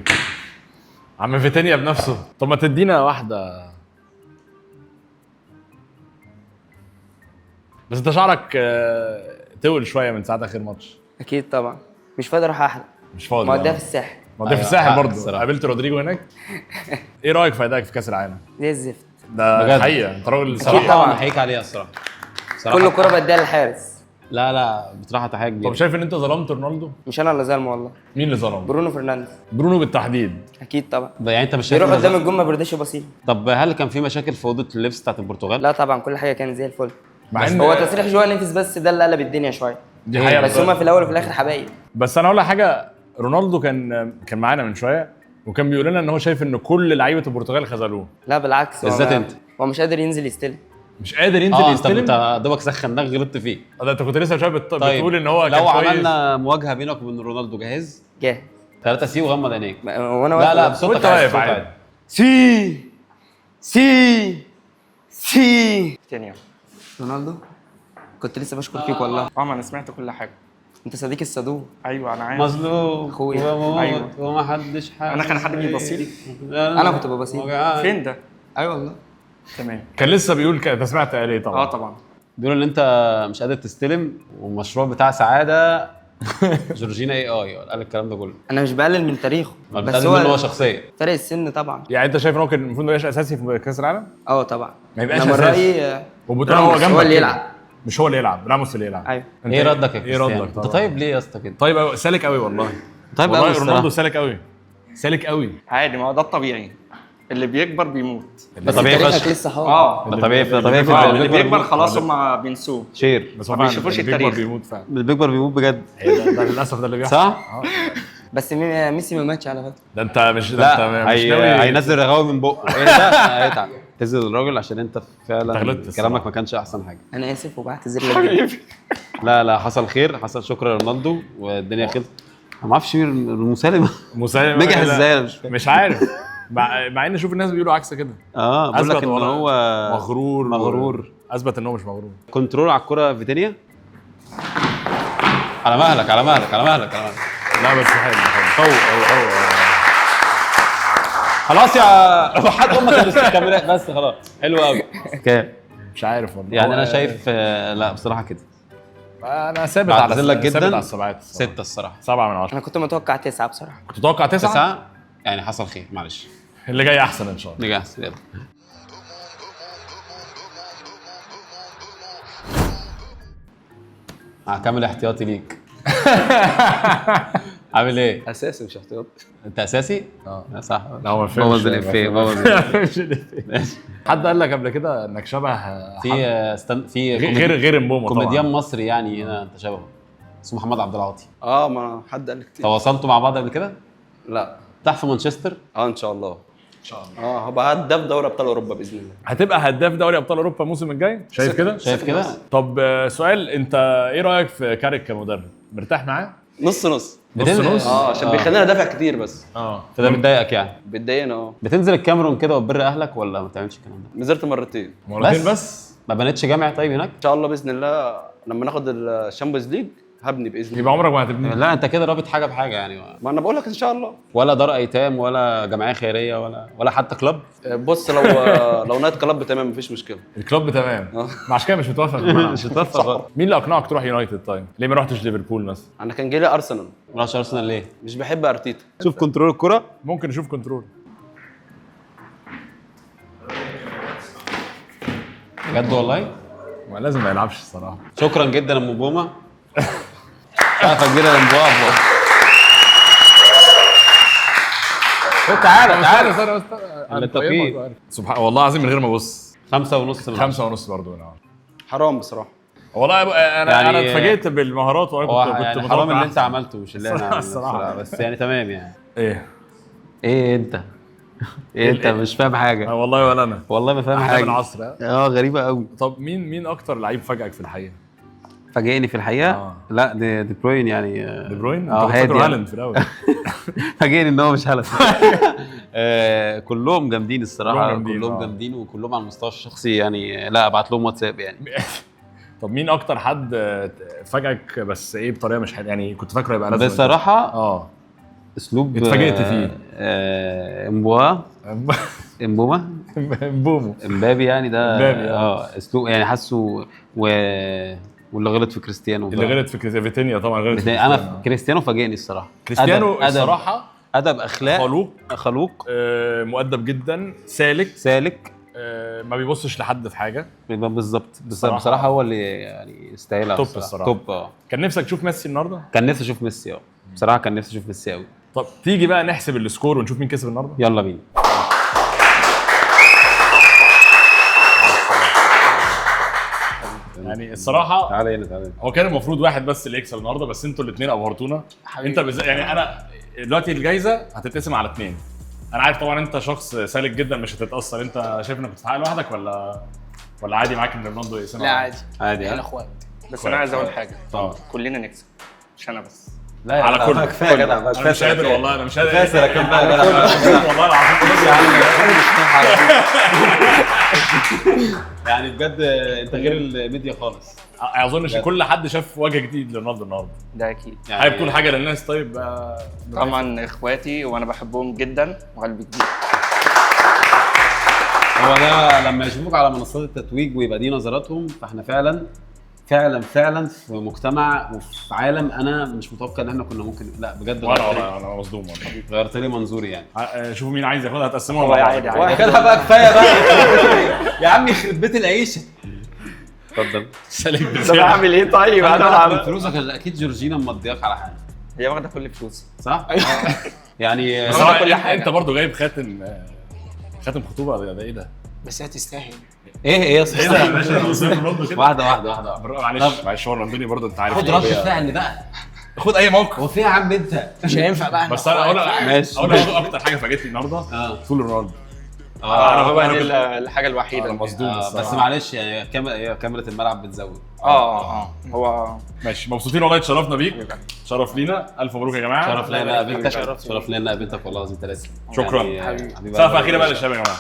Speaker 4: عم فيتينيا بنفسه. طب ما تدينا واحدة بس. انت شعرك طول شوية من ساعة اخر ماتش.
Speaker 7: اكيد طبعا. مش فاضي اروح احلق.
Speaker 4: مش فاضي.
Speaker 7: ما ده في الساحل.
Speaker 4: ما ده في الساحل برضه. قابلت رودريجو هناك. ايه رايك في ادائك في كاس العالم؟
Speaker 7: زي الزفت.
Speaker 4: ده حقيقة انت راجل
Speaker 2: صراحة. طبعا احييك عليها الصراحة.
Speaker 7: كل كره بديها للحارس.
Speaker 2: لا لا بصراحة تحية كبيرة.
Speaker 4: طب شايف ان انت ظلمت رونالدو؟
Speaker 7: مش انا اللي ظلمه والله.
Speaker 4: مين اللي ظلمه؟
Speaker 7: برونو فرنانديز.
Speaker 4: برونو بالتحديد.
Speaker 7: اكيد طبعا.
Speaker 2: يعني انت مش شايف
Speaker 7: بيروح قدام الجون ما بيرضاش يبصيله.
Speaker 2: طب هل كان في مشاكل في اوضة اللبس بتاعت البرتغال؟
Speaker 7: لا طبعا كل حاجة كانت زي الفل.
Speaker 4: مع ان
Speaker 7: هو تصريح جواو نيفيس بس ده اللي قلب الدنيا شوية.
Speaker 4: دي حقيقة.
Speaker 7: بس هما في الاول وفي الاخر حبايب.
Speaker 4: بس انا اقول لك حاجة، رونالدو كان معانا من شوية وكان بيقول لنا ان هو شايف ان كل لعيبة البرتغال خذلوه.
Speaker 7: لا بالعكس،
Speaker 2: بالذات انت.
Speaker 7: هو مش قادر ينزل يستلم.
Speaker 4: مش قادر ينزل يستلم.
Speaker 2: انت دوبك سخناك غلطت فيه.
Speaker 4: ده انت كنت لسه شوية
Speaker 2: طيب.
Speaker 4: بتقول ان هو
Speaker 2: لو
Speaker 4: كان كويس.
Speaker 2: عملنا مواجهة بينك وبين رونالدو جاهز؟
Speaker 7: جاهز.
Speaker 2: 3 سي وغمض عينيك.
Speaker 7: وانا واقف.
Speaker 2: لا لا بصوتك عادي.
Speaker 7: سي سي سي
Speaker 5: تاني.
Speaker 7: رونالدو كنت لسه بشكر فيك والله.
Speaker 5: ما انا سمعت كل حاجة.
Speaker 7: انت صديقي الصدوق.
Speaker 5: ايوه انا عارف.
Speaker 2: مظلوم
Speaker 7: اخويا.
Speaker 2: ايوه وما حدش حاسس.
Speaker 5: انا كان حد بيبصيلي.
Speaker 7: انا كنت ببصيلي.
Speaker 5: فين ده؟
Speaker 7: ايوه والله.
Speaker 5: تمام.
Speaker 4: كان لسه بيقول كده. انت سمعت قال ايه طبعا؟
Speaker 5: طبعا.
Speaker 2: بيقولوا ان انت مش قادر تستلم ومشروع بتاع سعادة جورجينا اي اي قال الكلام ده كله.
Speaker 7: انا مش بقلل من تاريخه،
Speaker 2: بس هو شخصية.
Speaker 7: فرق السن طبعا.
Speaker 4: يعني انت شايف ان هو كان المفروض ما يبقاش اساسي في كاس العالم؟
Speaker 7: طبعا
Speaker 4: ما يبقاش
Speaker 7: اساسي.
Speaker 4: اساسي. وبتقول هو جنبك
Speaker 7: هو اللي يلعب.
Speaker 4: مش هو اللي يلعب، راموس اللي يلعب.
Speaker 7: ايوه.
Speaker 2: ايه ردك يا كريستيانو؟
Speaker 4: ايه ردك؟
Speaker 2: انت طيب ليه يا اسطى كده؟
Speaker 4: طيب قوي، سالك قوي والله.
Speaker 2: طيب
Speaker 4: والله رونالدو سالك قوي، سالك قوي.
Speaker 5: عادي، ما هو ده الطبيعي. اللي بيكبر بيموت.
Speaker 2: ده طبيعي فشخ.
Speaker 10: لسه حاضر.
Speaker 2: ده طبيعي، ده طبيعي.
Speaker 5: اللي بيكبر خلاص هم بينسوه.
Speaker 2: share.
Speaker 4: بس
Speaker 5: ما بيشوفوش
Speaker 4: اللي بيكبر
Speaker 5: التاريخ.
Speaker 4: بيموت فعلا.
Speaker 2: اللي بيكبر بيموت بجد.
Speaker 4: ده للاسف ده اللي بيحصل.
Speaker 2: صح؟
Speaker 10: بس ميسي ما ماتش على فكرة.
Speaker 4: ده انت مش ده انت مش ناوي.
Speaker 2: هينزل رغاوي من بقه. ايه ده؟ هيتعب. تنزل الراجل عشان انت فعلا
Speaker 4: غلطت
Speaker 2: كلامك ما كانش احسن حاجة.
Speaker 10: انا اسف وبعتذر لك.
Speaker 2: لا لا حصل خير، حصل. شكرا يا رونالدو والدنيا خلصت. انا ما اعرفش مين مسالم
Speaker 4: مسالم
Speaker 2: نجح ازاي، انا مش فاهم.
Speaker 4: مش عارف. مع ان شوف الناس بيقولوا عكس كده.
Speaker 2: بقول لك ان هو
Speaker 4: مغرور.
Speaker 2: مغرور.
Speaker 4: اثبت ان هو مش مغرور.
Speaker 2: control على الكره فيتينيا. على مهلك على مهلك على مهلك على مهلك.
Speaker 4: لا بس حلو حلو. أو
Speaker 2: خلاص يا وحد امك الكاميرا بس خلاص. حلو قوي. كام؟
Speaker 4: مش عارف والله
Speaker 2: يعني انا شايف. لا بصراحة كده
Speaker 4: انا ثابت على
Speaker 2: لك جدا.
Speaker 4: ثابت على السبعات.
Speaker 2: 6 الصراحة.
Speaker 4: 7 من 10.
Speaker 10: انا كنت متوقع 9 بصراحة.
Speaker 4: كنت متوقع 9؟
Speaker 2: 9 يعني حصل خير معلش.
Speaker 4: اللي جاي احسن ان شاء الله.
Speaker 2: اللي جاي احسن. يلا هكمل احتياطي ليك. عامل ايه؟
Speaker 12: اساسي مش احتياطي.
Speaker 2: انت اساسي؟ اه صح.
Speaker 4: لا هو ما فهمش.
Speaker 2: بوظ الافيه، بوظ الافيه.
Speaker 4: حد قال لك قبل كده انك شبه
Speaker 2: في في
Speaker 4: غير مبومه طبعا،
Speaker 2: كوميديان مصري يعني هنا انت شبهه، اسمه محمد عبد العاطي.
Speaker 12: ما حد قال لي كتير.
Speaker 2: تواصلتوا مع بعض قبل كده؟
Speaker 12: لا.
Speaker 2: تحت في مانشستر؟
Speaker 12: ان شاء الله.
Speaker 4: ان شاء الله.
Speaker 12: هبقى هداف دوري ابطال اوروبا باذن الله.
Speaker 4: هتبقى هداف دوري ابطال اوروبا الموسم الجاي؟ شايف كده؟
Speaker 2: شايف كده؟
Speaker 4: طب سؤال، انت ايه رايك في كاريك كمدرب؟ مرتاح معاه؟
Speaker 12: نص نص.
Speaker 4: نص نص؟
Speaker 12: عشان بيخلينا ندافع كتير بس.
Speaker 2: فده بتضايقك يعني؟
Speaker 12: بتضايقنا.
Speaker 2: بتنزل الكاميرون كده وتبر اهلك ولا ما بتعملش الكلام ده؟
Speaker 12: نزلت مرتين.
Speaker 4: مرتين بس؟
Speaker 2: ما بنتش جامع طيب هناك؟
Speaker 12: ان شاء الله باذن الله لما ناخد ال Champions League هبني باذن الله.
Speaker 4: يبقى عمرك ما هتبني.
Speaker 2: لا انت كده رابط حاجة بحاجة يعني.
Speaker 12: ما انا بقول لك ان شاء الله.
Speaker 2: ولا دار ايتام ولا جمعية خيرية ولا حتى club؟
Speaker 12: بص لو night club تمام مفيش مشكلة.
Speaker 4: ال club تمام. عشان كده مش متوافق.
Speaker 2: مش متوافق.
Speaker 4: مين اللي اقنعك تروح يونايتد طيب؟ ليه ما رحتش ليفربول مثلا؟
Speaker 12: انا كان جاي لي ارسنال.
Speaker 2: ما رحتش ارسنال ليه؟
Speaker 12: مش بحب ارتيتا.
Speaker 2: شوف control الكره.
Speaker 4: ممكن نشوف control.
Speaker 2: بجد والله؟
Speaker 4: ما لازم ما يلعبش الصراحة.
Speaker 2: شكرا جدا يا مبومه. سقفه كبيرة لمبومه. تعالى تعالى. التقييم
Speaker 4: سبحان والله العظيم من غير ما ابص.
Speaker 2: 5.5 من
Speaker 4: 5.5 برضه. انا
Speaker 12: حرام بصراحة
Speaker 4: والله. انا يعني انا اتفاجئت بالمهارات، وانا كنت
Speaker 2: يعني حرام اللي انت عملته مش اللي انا
Speaker 4: الصراحة،
Speaker 2: بس يعني تمام يعني.
Speaker 4: ايه
Speaker 2: انت ايه انت مش فاهم حاجة
Speaker 4: والله. ولا انا
Speaker 2: والله ما فاهم حاجة.
Speaker 4: من عصر.
Speaker 2: غريبة قوي.
Speaker 4: طب مين اكتر لعيب فاجئك في الحقيقة؟
Speaker 2: فاجئني في الحقيقة؟ لا دي بروين يعني.
Speaker 4: دي بروين؟ انت كنت فاكره هالاند في الاول.
Speaker 2: فاجئني ان هو مش هالاند. كلهم جامدين الصراحة، كلهم جامدين وكلهم على المستوى الشخصي يعني. لا ابعت لهم واتساب يعني.
Speaker 4: طب مين اكتر حد فاجئك بس ايه بطريقة مش حلوة يعني، كنت فاكره يبقى لازم
Speaker 2: بصراحة؟ اسلوب
Speaker 4: اتفاجئت فيه.
Speaker 2: امبوما
Speaker 4: امبومو
Speaker 2: امبابي يعني ده. اسلوب يعني حاسه. واللي غلط في كريستيانو.
Speaker 4: اللي غلط في كريستيانو فيتينيا طبعا غلط.
Speaker 2: انا كريستيانو فاجئني الصراحة.
Speaker 4: كريستيانو الصراحة
Speaker 2: ادب، اخلاق، خلوق،
Speaker 4: مؤدب جدا، سالك، ما بيبصش لحد في حاجة.
Speaker 2: بالظبط. بصراحة هو اللي يعني يستاهلها.
Speaker 4: top الصراحة.
Speaker 2: top.
Speaker 4: كان نفسك تشوف ميسي النهارده؟
Speaker 2: كان نفسي اشوف ميسي. بصراحة كان نفسي اشوف ميسي قوي.
Speaker 4: طب تيجي بقى نحسب ال score ونشوف مين كسب النهارده؟
Speaker 2: يلا بينا.
Speaker 4: يعني الصراحة
Speaker 2: تعالى هنا تعالى.
Speaker 4: هو كان المفروض واحد بس اللي يكسب النهارده، بس انتوا الاثنين ابهرتونا. انت يعني انا دلوقتي الجايزة هتتقسم على اثنين. انا عارف طبعا انت شخص سالك جدا مش هتتاثر. انت شايف انك بتتحقق لوحدك ولا عادي معاك ان رونالدو يقسمها؟
Speaker 7: لا عادي
Speaker 2: عادي،
Speaker 7: احنا اخوات.
Speaker 5: بس انا عايز اقول حاجة. كلنا نكسب مش انا بس.
Speaker 2: لا
Speaker 4: على كل
Speaker 2: كفاية يا جدع.
Speaker 4: انا مش قادر والله، انا مش قادر.
Speaker 2: كفاية يا جدع
Speaker 4: والله العظيم.
Speaker 2: يعني بجد انت غير الميديا خالص.
Speaker 4: اظن كل حد شاف وجه جديد لرونالدو النهارده.
Speaker 5: ده اكيد.
Speaker 4: يعني حابب تقول حاجة للناس؟ طيب
Speaker 5: طبعا اخواتي وانا بحبهم جدا وقلبي كبير.
Speaker 2: هو ده لما يشوفوك على منصات التتويج ويبقى دي نظراتهم، فاحنا فعلا فعلا فعلا في مجتمع وفي عالم انا مش متوقع ان احنا كنا ممكن. لا بجد
Speaker 4: انا مصدوم والله،
Speaker 2: غيرت لي منظوري يعني.
Speaker 4: شوفوا مين عايز ياخدها، هتقسموها مع بعض.
Speaker 2: واخدها بقى، كفاية بقى يا عم، يخرب بيت العيشة. اتفضل.
Speaker 4: سالك.
Speaker 1: طب اعمل ايه طيب؟
Speaker 2: انا هعمل فلوسك اكيد جورجينا مضياك على حاجة.
Speaker 5: هي واخده كل فلوسي
Speaker 2: صح؟ يعني
Speaker 4: انت برضه جايب خاتم خاتم خطوبه ده ايه ده؟
Speaker 7: بس هي تستاهل.
Speaker 2: ايه يا
Speaker 4: ايه ده يا باشا؟ 2-0 رونالدو كده.
Speaker 2: واحدة واحدة واحدة.
Speaker 4: معلش معلش، هو رونالدينيو برضه انت عارف.
Speaker 2: خد رد فعل بقى،
Speaker 4: خد اي موقف.
Speaker 2: هو في يا عم انت؟
Speaker 7: مش هينفع بقى.
Speaker 4: بس انا اقول
Speaker 2: ماشي.
Speaker 4: اقول اكتر حاجة فاجئتني النهارده طول رونالدو.
Speaker 5: هو دي الحاجة الوحيدة.
Speaker 4: انا مصدوم.
Speaker 2: بس معلش يعني كاميرا الملعب بتزود.
Speaker 5: هو
Speaker 4: ماشي. مبسوطين والله، اتشرفنا بيك، شرف لينا، الف مبروك يا جماعة.
Speaker 2: شرف لينا إن قابلتك، شرف لينا إن قابلتك والله العظيم ثلاثة.
Speaker 4: شكرا.
Speaker 2: حبيبي.
Speaker 4: سقف اخيرة بقى للشباب يا جماعة.